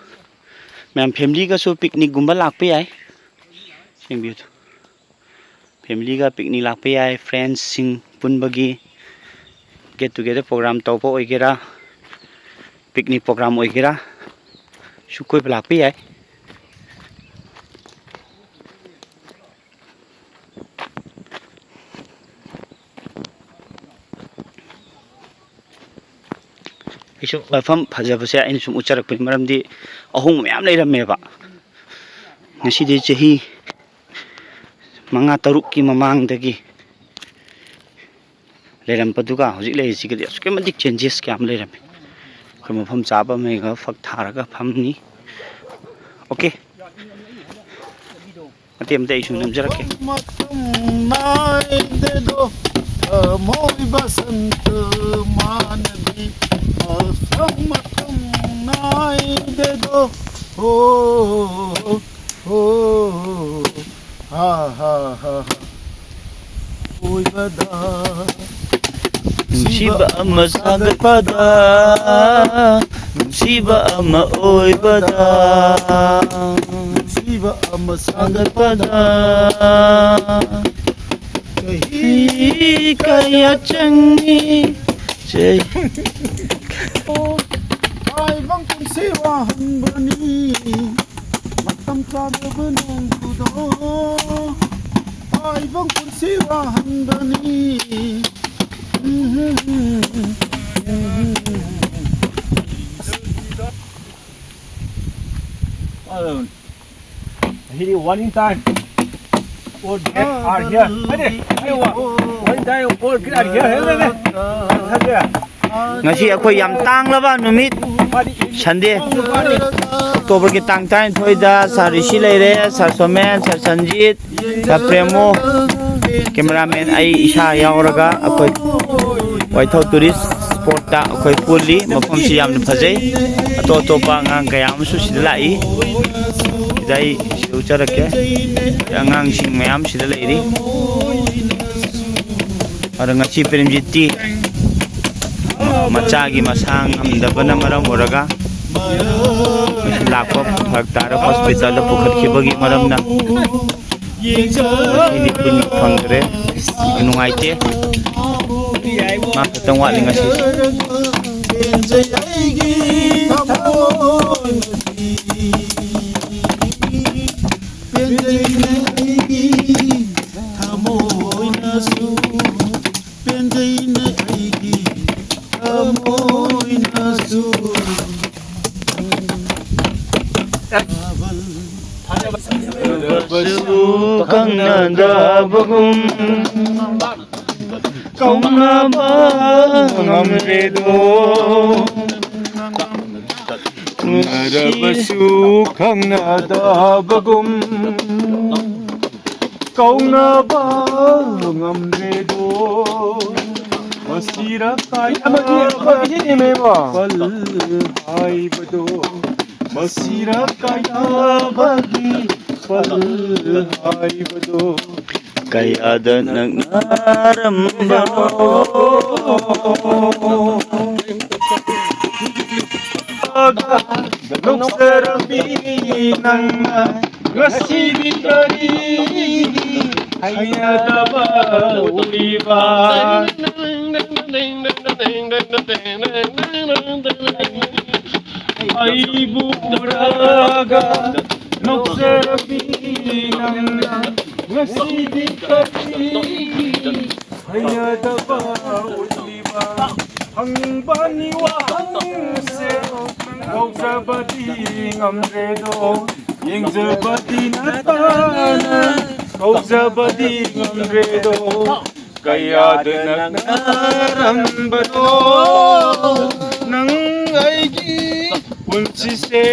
ꯃꯌꯥꯝ family ꯒꯁꯨ picnic ꯀꯨꯝꯕ ꯂꯥꯛꯄ ꯌꯥꯏ꯫ ꯌꯦꯡꯕꯤꯌꯨ꯫ Family ꯒ picnic ꯂꯥꯛꯄ ꯌꯥꯏ, friends ꯁꯤꯡ ꯄꯨꯟꯕꯒꯤ get together program ꯇꯧꯕ ꯑꯣꯏꯒꯦꯔꯥ, picnic program ꯑꯣꯏꯒꯦꯔꯥ, ꯁꯨ ꯀꯣꯏꯕ ꯂꯥꯛꯄ ꯌꯥꯏ꯫ ꯑꯩꯁꯨ ꯃꯐꯝ ꯐꯖꯕꯁꯦ ꯑꯩꯅ ꯁꯨꯝ ꯎꯠꯆꯔꯛꯄꯒꯤ ꯃꯔꯝꯗꯤ ꯑꯍꯣꯡꯕ ꯃꯌꯥꯝ ꯂꯩꯔꯝꯃꯦꯕ꯫ ꯉꯁꯤꯗꯤ ꯆꯍꯤ ꯃꯉꯥ ꯇꯔꯨꯛꯀꯤ ꯃꯃꯥꯡꯗꯒꯤ ꯂꯩꯔꯝꯕꯗꯨꯒ ꯍꯧꯖꯤꯛ ꯂꯩꯔꯤꯁꯤꯒꯗꯤ ꯑꯁꯨꯛꯀꯤ ꯃꯇꯤꯛ changes ꯀꯌꯥ ꯑꯃ ꯂꯩꯔꯝꯃꯦ꯫ ꯑꯩꯈꯣꯏ ꯃꯐꯝ ꯆꯥꯕ ꯑꯃ ꯍꯦꯛ ꯐꯛ ꯊꯥꯔꯒ ꯐꯝꯅꯤ꯫ Okay꯫ ꯃꯇꯦꯛ ꯃꯇꯦꯛ ꯑꯩ ꯁꯨꯝ ꯅꯝꯖꯔꯛꯀꯦ꯫ ꯃꯐꯝ ꯃꯇꯝ ꯅꯥꯏꯗꯦꯗꯣ, ꯊꯃꯣꯏ ꯕꯁꯟꯇ ꯃꯥꯟꯅꯕꯤ꯫ ꯃꯐꯝ ꯃꯇꯝ ꯅꯥꯏꯗꯦꯗꯣ, ꯍꯣ, ꯍꯣ, ꯍꯥ, ꯍꯥ, ꯍꯥ, ꯍꯥ꯫ ꯑꯣꯏꯕꯗ ꯅꯨꯡꯁꯤꯕ ꯑꯃ ꯁꯥꯒꯠꯄꯗ, ꯅꯨꯡꯁꯤꯕ ꯑꯃ ꯑꯣꯏꯕꯗ, ꯅꯨꯡꯁꯤꯕ ꯑꯃ ꯁꯥꯒꯠꯄꯗ ꯆꯍꯤ ꯀꯌꯥ ꯆꯪꯏ, ꯁꯦ꯫ ꯇꯥꯏꯕꯪ ꯄꯨꯟꯁꯤ ꯋꯥꯍꯟꯕꯅꯤ, ꯃꯇꯝ ꯆꯥꯗꯕ ꯅꯣꯡꯖꯨꯗꯣ꯫ ꯇꯥꯏꯕꯪ ꯄꯨꯟꯁꯤ ꯋꯥꯍꯟꯕꯅꯤ꯫ Hit it one in time. All get are here. Ready? Hey, one. One time, all get are here. Hey, hey, hey. Ngasi ꯑꯩꯈꯣꯏ ꯌꯥꯝ ꯇꯥꯡꯂꯕ ꯅꯨꯃꯤꯠ, Sunday, October ꯒꯤ ꯇꯥꯡ ꯇꯔꯥꯅꯤꯊꯣꯏꯗ Sir ꯔꯤꯁꯤ ꯂꯩꯔꯦ, Sir showman, Sir Sanjit, Sir ꯄ꯭ꯔꯦꯃꯣ, cameraman ꯑꯩ ꯏꯁꯥ ꯌꯥꯎꯔꯒ ꯑꯩꯈꯣꯏ ꯋꯥꯏꯊꯧ tourist spot ꯇ ꯑꯩꯈꯣꯏ ꯄꯨꯜꯂꯤ꯫ ꯃꯐꯝꯁꯤ ꯌꯥꯝꯅ ꯐꯖꯩ꯫ ꯑꯇꯣꯞ ꯑꯇꯣꯞꯄ ꯑꯉꯥꯡ ꯀꯌꯥ ꯑꯃꯁꯨ ꯁꯤꯗ ꯂꯥꯛꯏ꯫ ꯁꯤꯗ ꯑꯩ ꯁꯤꯗ ꯎꯠꯆꯔꯛꯀꯦ꯫ ꯑꯉꯥꯡꯁꯤꯡ ꯃꯌꯥꯝ ꯁꯤꯗ ꯂꯩꯔꯤ꯫ ꯑꯗꯣ ꯉꯁꯤ ꯄ꯭ꯔꯦꯝꯖꯤꯠꯇꯤ ꯃꯆꯥꯒꯤ ꯃꯁꯥ ꯉꯝꯗꯕꯅ ꯃꯔꯝ ꯑꯣꯏꯔꯒ ꯉꯁꯤ ꯂꯥꯛꯄ ꯐꯔꯛ ꯇꯥꯔꯦ꯫ Hospital ꯗ ꯄꯨꯈꯠꯈꯤꯕꯒꯤ ꯃꯔꯝꯅ ꯉꯁꯤꯗꯤ ꯄꯨꯟꯕ ꯐꯪꯗ꯭ꯔꯦ꯫ ꯌꯥꯝ ꯅꯨꯡꯉꯥꯏꯇꯦ꯫ ꯃꯥ ꯈꯛꯇꯪ ꯋꯥꯠꯂꯤ ꯉꯁꯤ꯫ ꯄꯦꯟꯖꯩꯅꯦ ꯑꯩꯒꯤ ꯊꯃꯣꯏꯅꯁꯨ, ꯄꯦꯟꯖꯩꯅꯦ ꯑꯩꯒꯤ ꯊꯃꯣꯏꯅꯁꯨ꯫ ꯊꯥꯖꯕꯁꯨ ꯈꯪꯅꯗꯕꯒꯨꯝ ꯀꯧꯅꯕ ꯉꯝꯂꯦꯗꯣ꯫ ꯎꯅꯔꯕꯁꯨ ꯈꯪꯅꯗꯕꯒꯨꯝ ꯀꯧꯅꯕ ꯉꯝꯂꯦꯗꯣ꯫ ꯃꯁꯤꯔ ꯀꯥꯏ ꯑꯃꯗꯤ ꯑꯃꯗꯤ ꯁꯤꯅꯦꯃꯦꯕꯣ꯫ ꯄꯜ ꯍꯥꯏꯕꯗꯣ, ꯃꯁꯤꯔ ꯀꯥꯏꯕꯒꯤ ꯄꯜ ꯍꯥꯏꯕꯗꯣ꯫ ꯀꯌꯥꯗ ꯅꯛꯅꯔꯝꯕꯅꯣ꯫ ꯅꯣꯛꯆꯔꯝꯃꯤ ꯅꯪꯅ ꯉꯁꯤꯗꯤ ꯀꯔꯤ ꯍꯩꯅꯗꯕ ꯎꯠꯂꯤꯕ? ꯑꯩꯕꯨ ꯎꯔꯒ ꯅꯣꯛꯆꯕꯤ ꯅꯪꯅ ꯉꯁꯤꯗꯤ ꯀꯔꯤ ꯍꯩꯅꯗꯕ ꯎꯠꯂꯤꯕ? ꯍꯪꯅꯤꯡꯕꯅꯤ ꯋꯥꯍꯪꯁꯦ, ꯂꯧꯖꯕꯗꯤ ꯉꯝꯗ꯭ꯔꯦꯗꯣ, ꯌꯦꯡꯖꯕꯗꯤ ꯅꯠꯇꯅ ꯀꯧꯖꯕꯗꯤ ꯉꯝꯗ꯭ꯔꯦꯗꯣ꯫ ꯀꯌꯥꯗ ꯅꯛꯅꯔꯝꯕꯅꯣ ꯅꯪ ꯑꯩꯒꯤ ꯄꯨꯟꯁꯤꯁꯦ,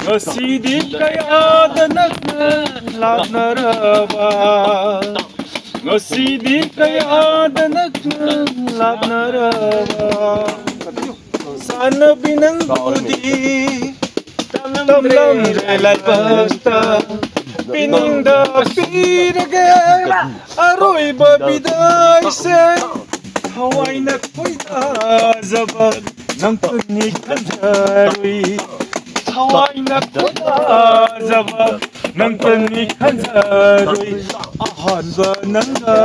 ꯉꯁꯤꯗꯤ ꯀꯌꯥꯗ ꯅꯛꯅ ꯂꯥꯞꯅꯔꯕ, ꯉꯁꯤꯗꯤ ꯀꯌꯥꯗ ꯅꯛꯅ ꯂꯥꯞꯅꯔꯕ꯫ ꯆꯥꯟꯅꯕꯤ ꯅꯪꯕꯨꯗꯤ ꯇꯝꯂꯝꯗ꯭ꯔꯦ ꯂꯥꯏꯕꯛꯇ, ꯄꯤꯅꯤꯡꯗ ꯄꯤꯔꯒꯦ ꯑꯔꯣꯏꯕ ꯕꯤꯗꯥꯏꯁꯦ꯫ ꯊꯋꯥꯏꯅ ꯈꯣꯏꯗꯥꯖꯕ ꯅꯪꯇꯅꯤ ꯈꯟꯖꯔꯨꯏ, ꯊꯋꯥꯏꯅ ꯈꯣꯏꯗꯥꯖꯕ ꯅꯪꯇꯅꯤ ꯈꯟꯖꯔꯨꯏ꯫ ꯑꯍꯥꯟꯕ ꯅꯪꯒ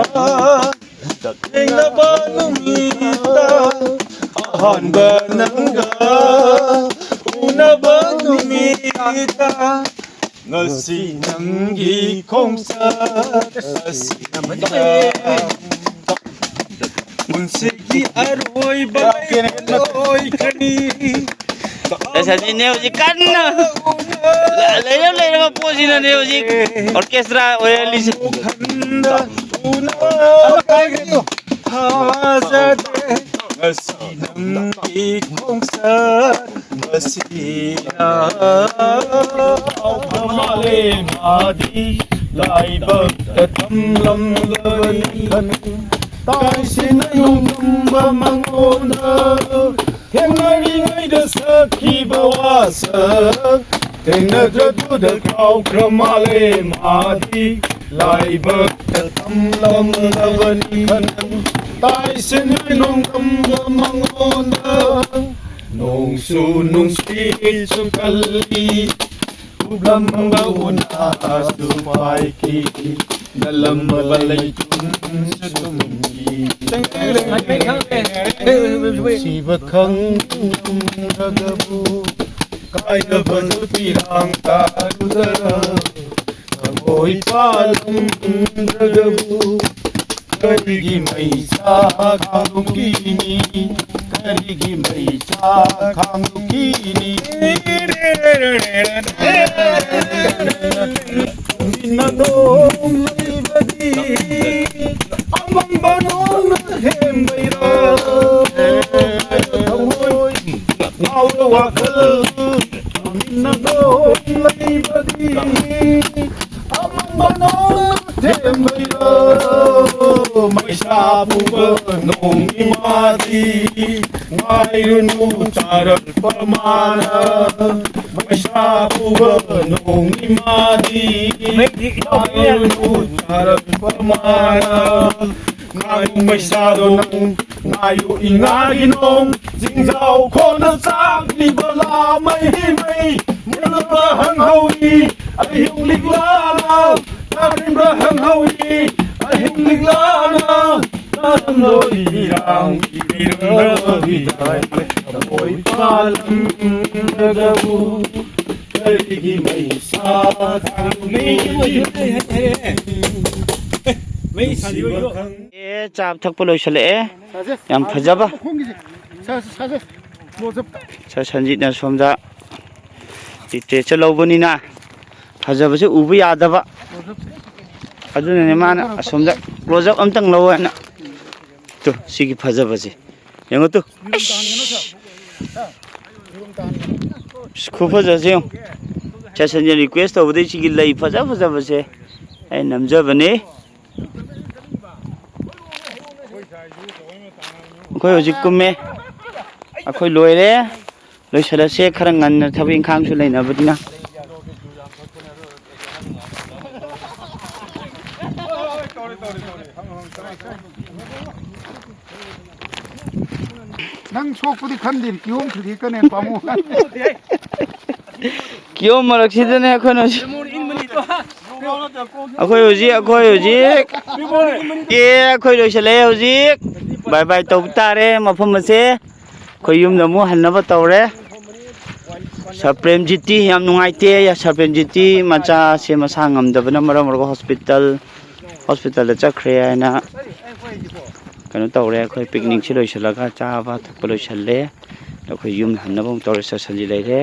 ꯊꯦꯡꯅꯕ ꯅꯨꯃꯤꯠꯇ, ꯑꯍꯥꯟꯕ ꯅꯪꯒ ꯎꯅꯕ ꯅꯨꯃꯤꯠꯇ, ꯉꯁꯤ ꯅꯪꯒꯤ ꯈꯣꯡꯆꯠ ꯑꯁꯤꯅ ꯄꯨꯟꯁꯤꯒꯤ ꯑꯔꯣꯏꯕ ꯑꯣꯏꯈ꯭ꯔꯅꯤ꯫ ꯑꯁ, ꯑꯁꯤꯅꯦ ꯍꯧꯖꯤꯛ ꯀꯟꯅ ꯂꯩꯔ ꯂꯩꯔꯕ ꯄꯣꯠꯁꯤꯅꯅꯦ ꯍꯧꯖꯤꯛ ꯑꯣꯔꯀꯦꯁꯇ꯭ꯔꯥ ꯑꯣꯏꯍꯜꯂꯤꯁꯦ꯫ ꯎꯍꯟꯗ ꯎꯅꯕ ꯊꯥꯖꯗꯦ ꯉꯁꯤ ꯅꯪꯒꯤ ꯈꯣꯡꯆꯠ ꯑꯁꯤꯅ꯫ ꯃꯥꯂꯦꯝ ꯑꯗꯤ ꯂꯥꯏꯕꯛꯇ ꯊꯝꯂꯝꯂꯕꯅꯤ ꯈꯟ ꯇꯥꯏꯁꯤꯅ ꯅꯣꯡꯗꯝꯕ ꯃꯉꯣꯟꯗ ꯊꯦꯡꯅꯔꯤꯉꯩꯗ ꯁꯛꯈꯤꯕ ꯋꯥꯁꯛ ꯊꯦꯡꯅꯗ꯭ꯔꯗꯨꯗ ꯀꯥꯎꯈ꯭ꯔ ꯃꯥꯂꯦꯝ ꯑꯗꯤ ꯂꯥꯏꯕꯛꯇ ꯊꯝꯂꯝꯂꯕꯅꯤ ꯈꯟ ꯇꯥꯏꯁꯤꯅ ꯅꯣꯡꯗꯝꯕ ꯃꯉꯣꯟꯗ ꯅꯣꯡꯁꯨ ꯅꯨꯡꯁꯤꯠꯁꯨ ꯀꯜꯂꯤ ꯎꯒꯝꯕ ꯎꯅꯥꯁꯨ ꯄꯥꯏꯈꯤ ꯅꯂꯝꯕ ꯂꯩꯇꯨꯝꯁꯨ ꯇꯨꯝꯈꯤ꯫ ꯅꯨꯡꯁꯤꯕ ꯈꯪꯂꯝꯗ꯭ꯔꯒꯕꯨ ꯀꯥꯏꯔꯕ ꯄꯤꯔꯥꯡ ꯇꯥꯔꯨꯗꯔ ꯊꯃꯣꯏ ꯄꯥꯜꯂꯝꯗ꯭ꯔꯒꯕꯨ ꯀꯔꯤꯒꯤ ꯃꯩꯁꯥ ꯈꯥꯡꯗꯣꯛꯈꯤꯅꯤ? ꯀꯔꯤꯒꯤ ꯃꯩꯁꯥ ꯈꯥꯡꯗꯣꯛꯈꯤꯅꯤ? ꯅꯣꯡ ꯂꯩꯕꯗꯤ ꯑꯃꯝꯕ ꯅꯣꯡꯅ ꯍꯦꯟꯕꯩꯔꯥ? ꯊꯃꯣꯏ ꯉꯥꯎꯔ ꯋꯥꯈꯜ ꯇꯨꯃꯤꯟꯅ ꯅꯣꯡ ꯂꯩꯕꯗꯤ ꯑꯃꯝꯕ ꯅꯣꯡꯅ ꯍꯦꯟꯕꯩꯔꯥ? ꯃꯩꯁꯥ ꯄꯨꯕ ꯅꯣꯡ ꯏꯃꯥꯗꯤ ꯉꯥꯏꯔꯨꯅꯨ ꯇꯥꯔꯛꯄ ꯃꯥꯅ꯫ ꯃꯩꯁꯥ ꯄꯨꯕ ꯅꯣꯡ ꯏꯃꯥꯗꯤ ꯉꯥꯏꯔꯨꯅꯨ ꯇꯥꯔꯛꯄ ꯃꯥꯅ꯫ ꯉꯥꯏꯌꯨ ꯃꯩꯁꯥꯗꯣ ꯅꯪ, ꯉꯥꯏꯌꯨ ꯏꯉꯥꯒꯤ ꯅꯣꯡ, ꯆꯤꯡꯖꯥꯎ ꯈꯣꯟꯅ ꯆꯥꯛꯂꯤꯕ ꯂꯥ ꯃꯩ ꯃꯩ, ꯃꯨꯜꯂꯕ ꯍꯪꯍꯧꯏ ꯑꯍꯤꯡ ꯂꯤꯛꯂꯥꯅ, ꯇꯥꯔꯤꯕ꯭ꯔꯥ ꯍꯪꯍꯧꯏ ꯑꯍꯤꯡ ꯂꯤꯛꯂꯥꯅ, ꯇꯥꯔꯝꯂꯣꯏ ꯏꯔꯥꯡ ꯏꯕꯤꯔꯝꯂꯣꯏ ꯊꯃꯣꯏ ꯄꯥꯜꯂꯝꯂꯒꯕꯨ ꯀꯔꯤꯒꯤ ꯃꯩꯁꯥ ꯈꯥꯡꯂꯤ? ꯃꯩ ꯁꯥꯕꯤꯌꯣ꯫ ꯑꯦ, ꯆꯥꯕ ꯊꯛꯄ ꯂꯣꯏꯁꯤꯜꯂꯛꯑꯦ꯫ ꯁꯥꯔ, ꯌꯥꯝ ꯐꯖꯕ꯫ ꯃꯈꯣꯡꯒꯤꯁꯦ꯫ ꯁꯥꯔ, ꯁꯥꯔ, ꯁꯥꯔ, close up꯫ ꯁꯥꯔ ꯁꯟꯖꯤꯠꯅ ꯁꯣꯝꯗ literature ꯂꯧꯕꯅꯤꯅ ꯐꯖꯕꯁꯦ ꯎꯕ ꯌꯥꯗꯕ꯫ Close up꯫ ꯑꯗꯨꯅꯅꯦ ꯃꯥꯅ ꯑꯁꯣꯝꯗ close up ꯑꯝꯇꯪ ꯂꯧ ꯍꯥꯏꯅ꯫ ꯇꯨ, ꯁꯤꯒꯤ ꯐꯖꯕꯁꯦ ꯌꯦꯡꯉꯣ ꯇꯨ꯫ ꯌꯦꯔꯨꯝ ꯇꯥꯍꯟꯒꯅꯨ ꯁꯥꯔ꯫ ꯁꯥꯔ, ꯌꯦꯔꯨꯝ ꯇꯥꯍꯟꯒꯅꯨ꯫ ꯈꯨꯐꯖꯁꯦ ꯌꯦꯡꯉꯣ꯫ ꯁꯥꯔ ꯁꯟꯖꯤꯠꯅ request ꯇꯧꯕꯗꯩ ꯁꯤꯒꯤ ꯂꯩ ꯐꯖ ꯐꯖꯕꯁꯦ ꯑꯩ ꯅꯝꯖꯕꯅꯤ꯫ ꯑꯩꯈꯣꯏ ꯍꯧꯖꯤꯛ ꯀꯨꯝꯃꯦ꯫ ꯑꯩꯈꯣꯏ ꯂꯣꯏꯔꯦ꯫ ꯂꯣꯏꯁꯤꯜꯂꯁꯦ꯫ ꯈꯔ ꯉꯟꯅ ꯊꯕꯛ ꯏꯪꯈꯥꯡꯁꯨ ꯂꯩꯅꯕꯅꯤꯅ꯫ ꯅꯪ ꯁꯣꯛꯄꯗꯤ ꯈꯟꯗꯦ, ꯀꯤꯍꯣꯝ ꯈꯤꯜꯂꯤ ꯀꯅꯦ ꯄꯥꯝꯃꯨ꯫ ꯀꯤꯍꯣꯝ ꯃꯔꯛꯁꯤꯗꯅꯦ ꯑꯩꯈꯣꯏꯅ ꯍꯧꯖꯤꯛ꯫ ꯑꯩꯈꯣꯏ ꯍꯧꯖꯤꯛ ꯑꯩꯈꯣꯏ ꯍꯧꯖꯤꯛ ꯑꯦ ꯑꯩꯈꯣꯏ ꯂꯣꯏꯁꯤꯜꯂꯛꯑꯦ ꯍꯧꯖꯤꯛ꯫ ꯕꯥꯏ ꯕꯥꯏ ꯇꯧꯕ ꯇꯥꯔꯦ ꯃꯐꯝ ꯑꯁꯦ꯫ ꯑꯩꯈꯣꯏ ꯌꯨꯝꯗ ꯑꯃꯨꯛ ꯍꯟꯅꯕ ꯇꯧꯔꯦ꯫ ꯁꯥꯔ ꯄ꯭ꯔꯦꯝꯖꯤꯠꯇꯤ ꯌꯥꯝ ꯅꯨꯡꯉꯥꯏꯇꯦ꯫ ꯁꯥꯔ ꯄ꯭ꯔꯦꯝꯖꯤꯠꯇꯤ ꯃꯆꯥꯁꯦ ꯃꯁꯥ ꯉꯝꯗꯕꯅ ꯃꯔꯝ ꯑꯣꯏꯔꯒ ꯍꯣꯁꯄꯤꯇꯥꯜ ꯍꯣꯁꯄꯤꯇꯥꯜꯗ ꯆꯠꯈ꯭ꯔꯦ ꯍꯥꯏꯅ ꯀꯩꯅꯣ ꯇꯧꯔꯦ꯫ ꯑꯩꯈꯣꯏ ꯄꯤꯛꯅꯤꯛꯁꯦ ꯂꯣꯏꯁꯤꯜꯂꯒ ꯆꯥꯕ ꯊꯛꯄ ꯂꯣꯏꯁꯤꯜꯂꯦ꯫ ꯑꯩꯈꯣꯏ ꯌꯨꯝ ꯍꯟꯅꯕ ꯑꯃꯨꯛ ꯇꯧꯔꯦ꯫ ꯁꯥꯔ ꯁꯟꯖꯤꯠ ꯂꯩꯔꯦ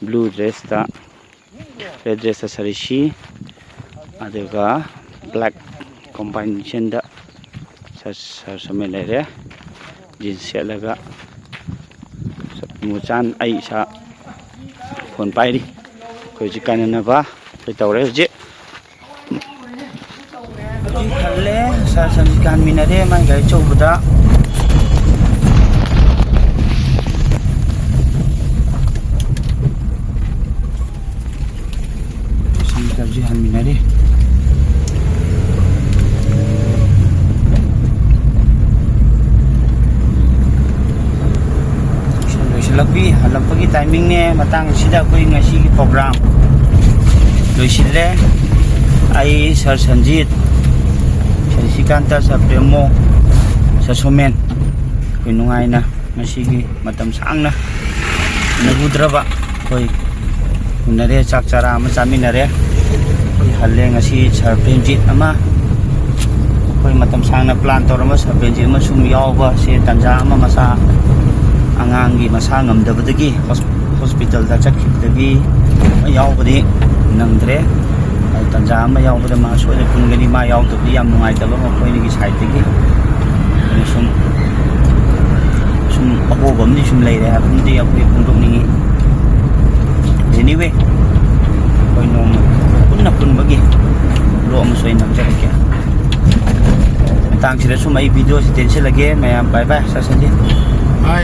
ꯕ꯭ꯂꯨ ꯗ꯭ꯔꯦꯁꯇ꯫ ꯔꯦꯗ ꯗ꯭ꯔꯦꯁꯇ ꯁꯥꯔ ꯔꯤꯁꯤ, ꯑꯗꯨꯒ ꯕ꯭ꯂꯦꯛ ꯀꯣꯝꯕꯥꯏꯅꯦꯁꯟꯗ ꯁꯥꯔ ꯁꯥꯔ ꯁꯣꯃꯦꯟ ꯂꯩꯔꯦ꯫ ꯖꯤꯟꯁ ꯁꯦꯠꯂꯒ ꯃꯨꯆꯥꯟ ꯑꯩ ꯏꯁꯥ ꯐꯣꯟ ꯄꯥꯏꯔꯤ꯫ ꯑꯩꯈꯣꯏ ꯍꯧꯖꯤꯛ ꯀꯥꯏꯅꯅꯕ ꯑꯩꯈꯣꯏ ꯇꯧꯔꯦ ꯍꯧꯖꯤꯛ꯫ ꯍꯧꯖꯤꯛ ꯍꯜꯂꯦ꯫ ꯁꯥꯔ ꯁꯟꯖꯤꯠꯀ ꯍꯟꯃꯤꯟꯅꯔꯦ ꯃꯥꯏ ꯒꯥꯔꯤ ꯑꯆꯧꯕꯗ꯫ ꯁꯤꯁꯇꯔꯁꯦ ꯍꯟꯃꯤꯟꯅꯔꯤ꯫ ꯂꯣꯏꯁꯤꯜꯂꯛꯄꯤ ꯍꯜꯂꯛꯄꯒꯤ ꯇꯥꯏꯃꯤꯡꯅꯦ꯫ ꯃꯇꯥꯡꯁꯤꯗ ꯑꯩꯈꯣꯏ ꯉꯁꯤꯒꯤ ꯄ꯭ꯔꯣꯒ꯭ꯔꯥꯝ ꯂꯣꯏꯁꯤꯜꯂꯦ꯫ ꯑꯩ ꯁꯥꯔ ꯁꯟꯖꯤꯠ, ꯁꯥꯔ ꯁ꯭ꯔꯤꯀꯥꯟꯇ, ꯁꯥꯔ ꯄ꯭ꯔꯦꯃꯣ, ꯁꯥꯔ ꯁꯣꯃꯦꯟ, ꯑꯩꯈꯣꯏ ꯅꯨꯡꯉꯥꯏꯅ ꯉꯁꯤꯒꯤ ꯃꯇꯝ ꯁꯥꯡꯅ ꯎꯅꯔꯨꯗ꯭ꯔꯕ ꯑꯩꯈꯣꯏ ꯎꯅꯔꯦ, ꯆꯥꯛ ꯆꯔꯥ ꯑꯃ ꯆꯥꯃꯤꯟꯅꯔꯦ꯫ ꯑꯩꯈꯣꯏ ꯍꯜꯂꯦ꯫ ꯉꯁꯤ ꯁꯥꯔ ꯄ꯭ꯔꯦꯝꯖꯤꯠ ꯑꯃ, ꯑꯩꯈꯣꯏ ꯃꯇꯝ ꯁꯥꯡꯅ ꯄ꯭ꯂꯥꯟ ꯇꯧꯔꯝꯕ ꯁꯥꯔ ꯄ꯭ꯔꯦꯝꯖꯤꯠ ꯑꯃ ꯁꯨꯝ ꯌꯥꯎꯕ ꯁꯦ ꯇꯥꯟꯖꯥ ꯑꯃ, ꯃꯁꯥ ꯑꯉꯥꯡꯒꯤ ꯃꯁꯥ ꯉꯝꯗꯕꯗꯒꯤ ꯍꯣꯁ-, ꯍꯣꯁꯄꯤꯇꯥꯜꯗ ꯆꯠꯈꯤꯕꯗꯒꯤ ꯌꯥꯎꯕꯗꯤ ꯅꯪꯗ꯭ꯔꯦ꯫ ꯑꯗꯨ ꯇꯥꯟꯖꯥ ꯑꯃ ꯌꯥꯎꯕꯗ ꯃꯥ ꯁꯣꯏꯗꯅ ꯄꯨꯟꯒꯅꯤ꯫ ꯃꯥ ꯌꯥꯎꯗꯕꯗꯤ ꯌꯥꯝ ꯅꯨꯡꯉꯥꯏꯇꯕ ꯑꯃ ꯑꯩꯈꯣꯏꯒꯤ ꯁꯥꯏꯠꯇꯒꯤ꯫ ꯑꯗꯨꯅ ꯁꯨꯝ, ꯁꯨꯝ ꯑꯍꯣꯕ ꯑꯃꯗꯤ ꯁꯨꯝ ꯂꯩꯔꯦ ꯍꯥꯏꯕꯗꯨꯃꯗꯤ ꯑꯩꯈꯣꯏ ꯐꯣꯡꯗꯣꯛꯅꯤꯡꯉꯤ꯫ Anyway, ꯑꯩꯈꯣꯏ ꯅꯣꯡꯃ ꯄꯨꯟꯅ ꯄꯨꯟꯕꯒꯤ ꯕ꯭ꯂꯣꯛ ꯑꯃꯁꯨ ꯑꯩ ꯅꯝꯖꯔꯛꯀꯦ꯫ ꯃꯇꯥꯡꯁꯤꯗ ꯁꯨꯝ ꯑꯩ ꯚꯤꯗꯤꯑꯣꯁꯤ ꯇꯦꯟꯁꯤꯜꯂꯒꯦ꯫ ꯃꯌꯥꯝ ꯕꯥꯏ ꯕꯥꯏ, ꯁꯥꯔ ꯁꯟꯖꯤꯠ꯫ ꯍꯥꯏ꯫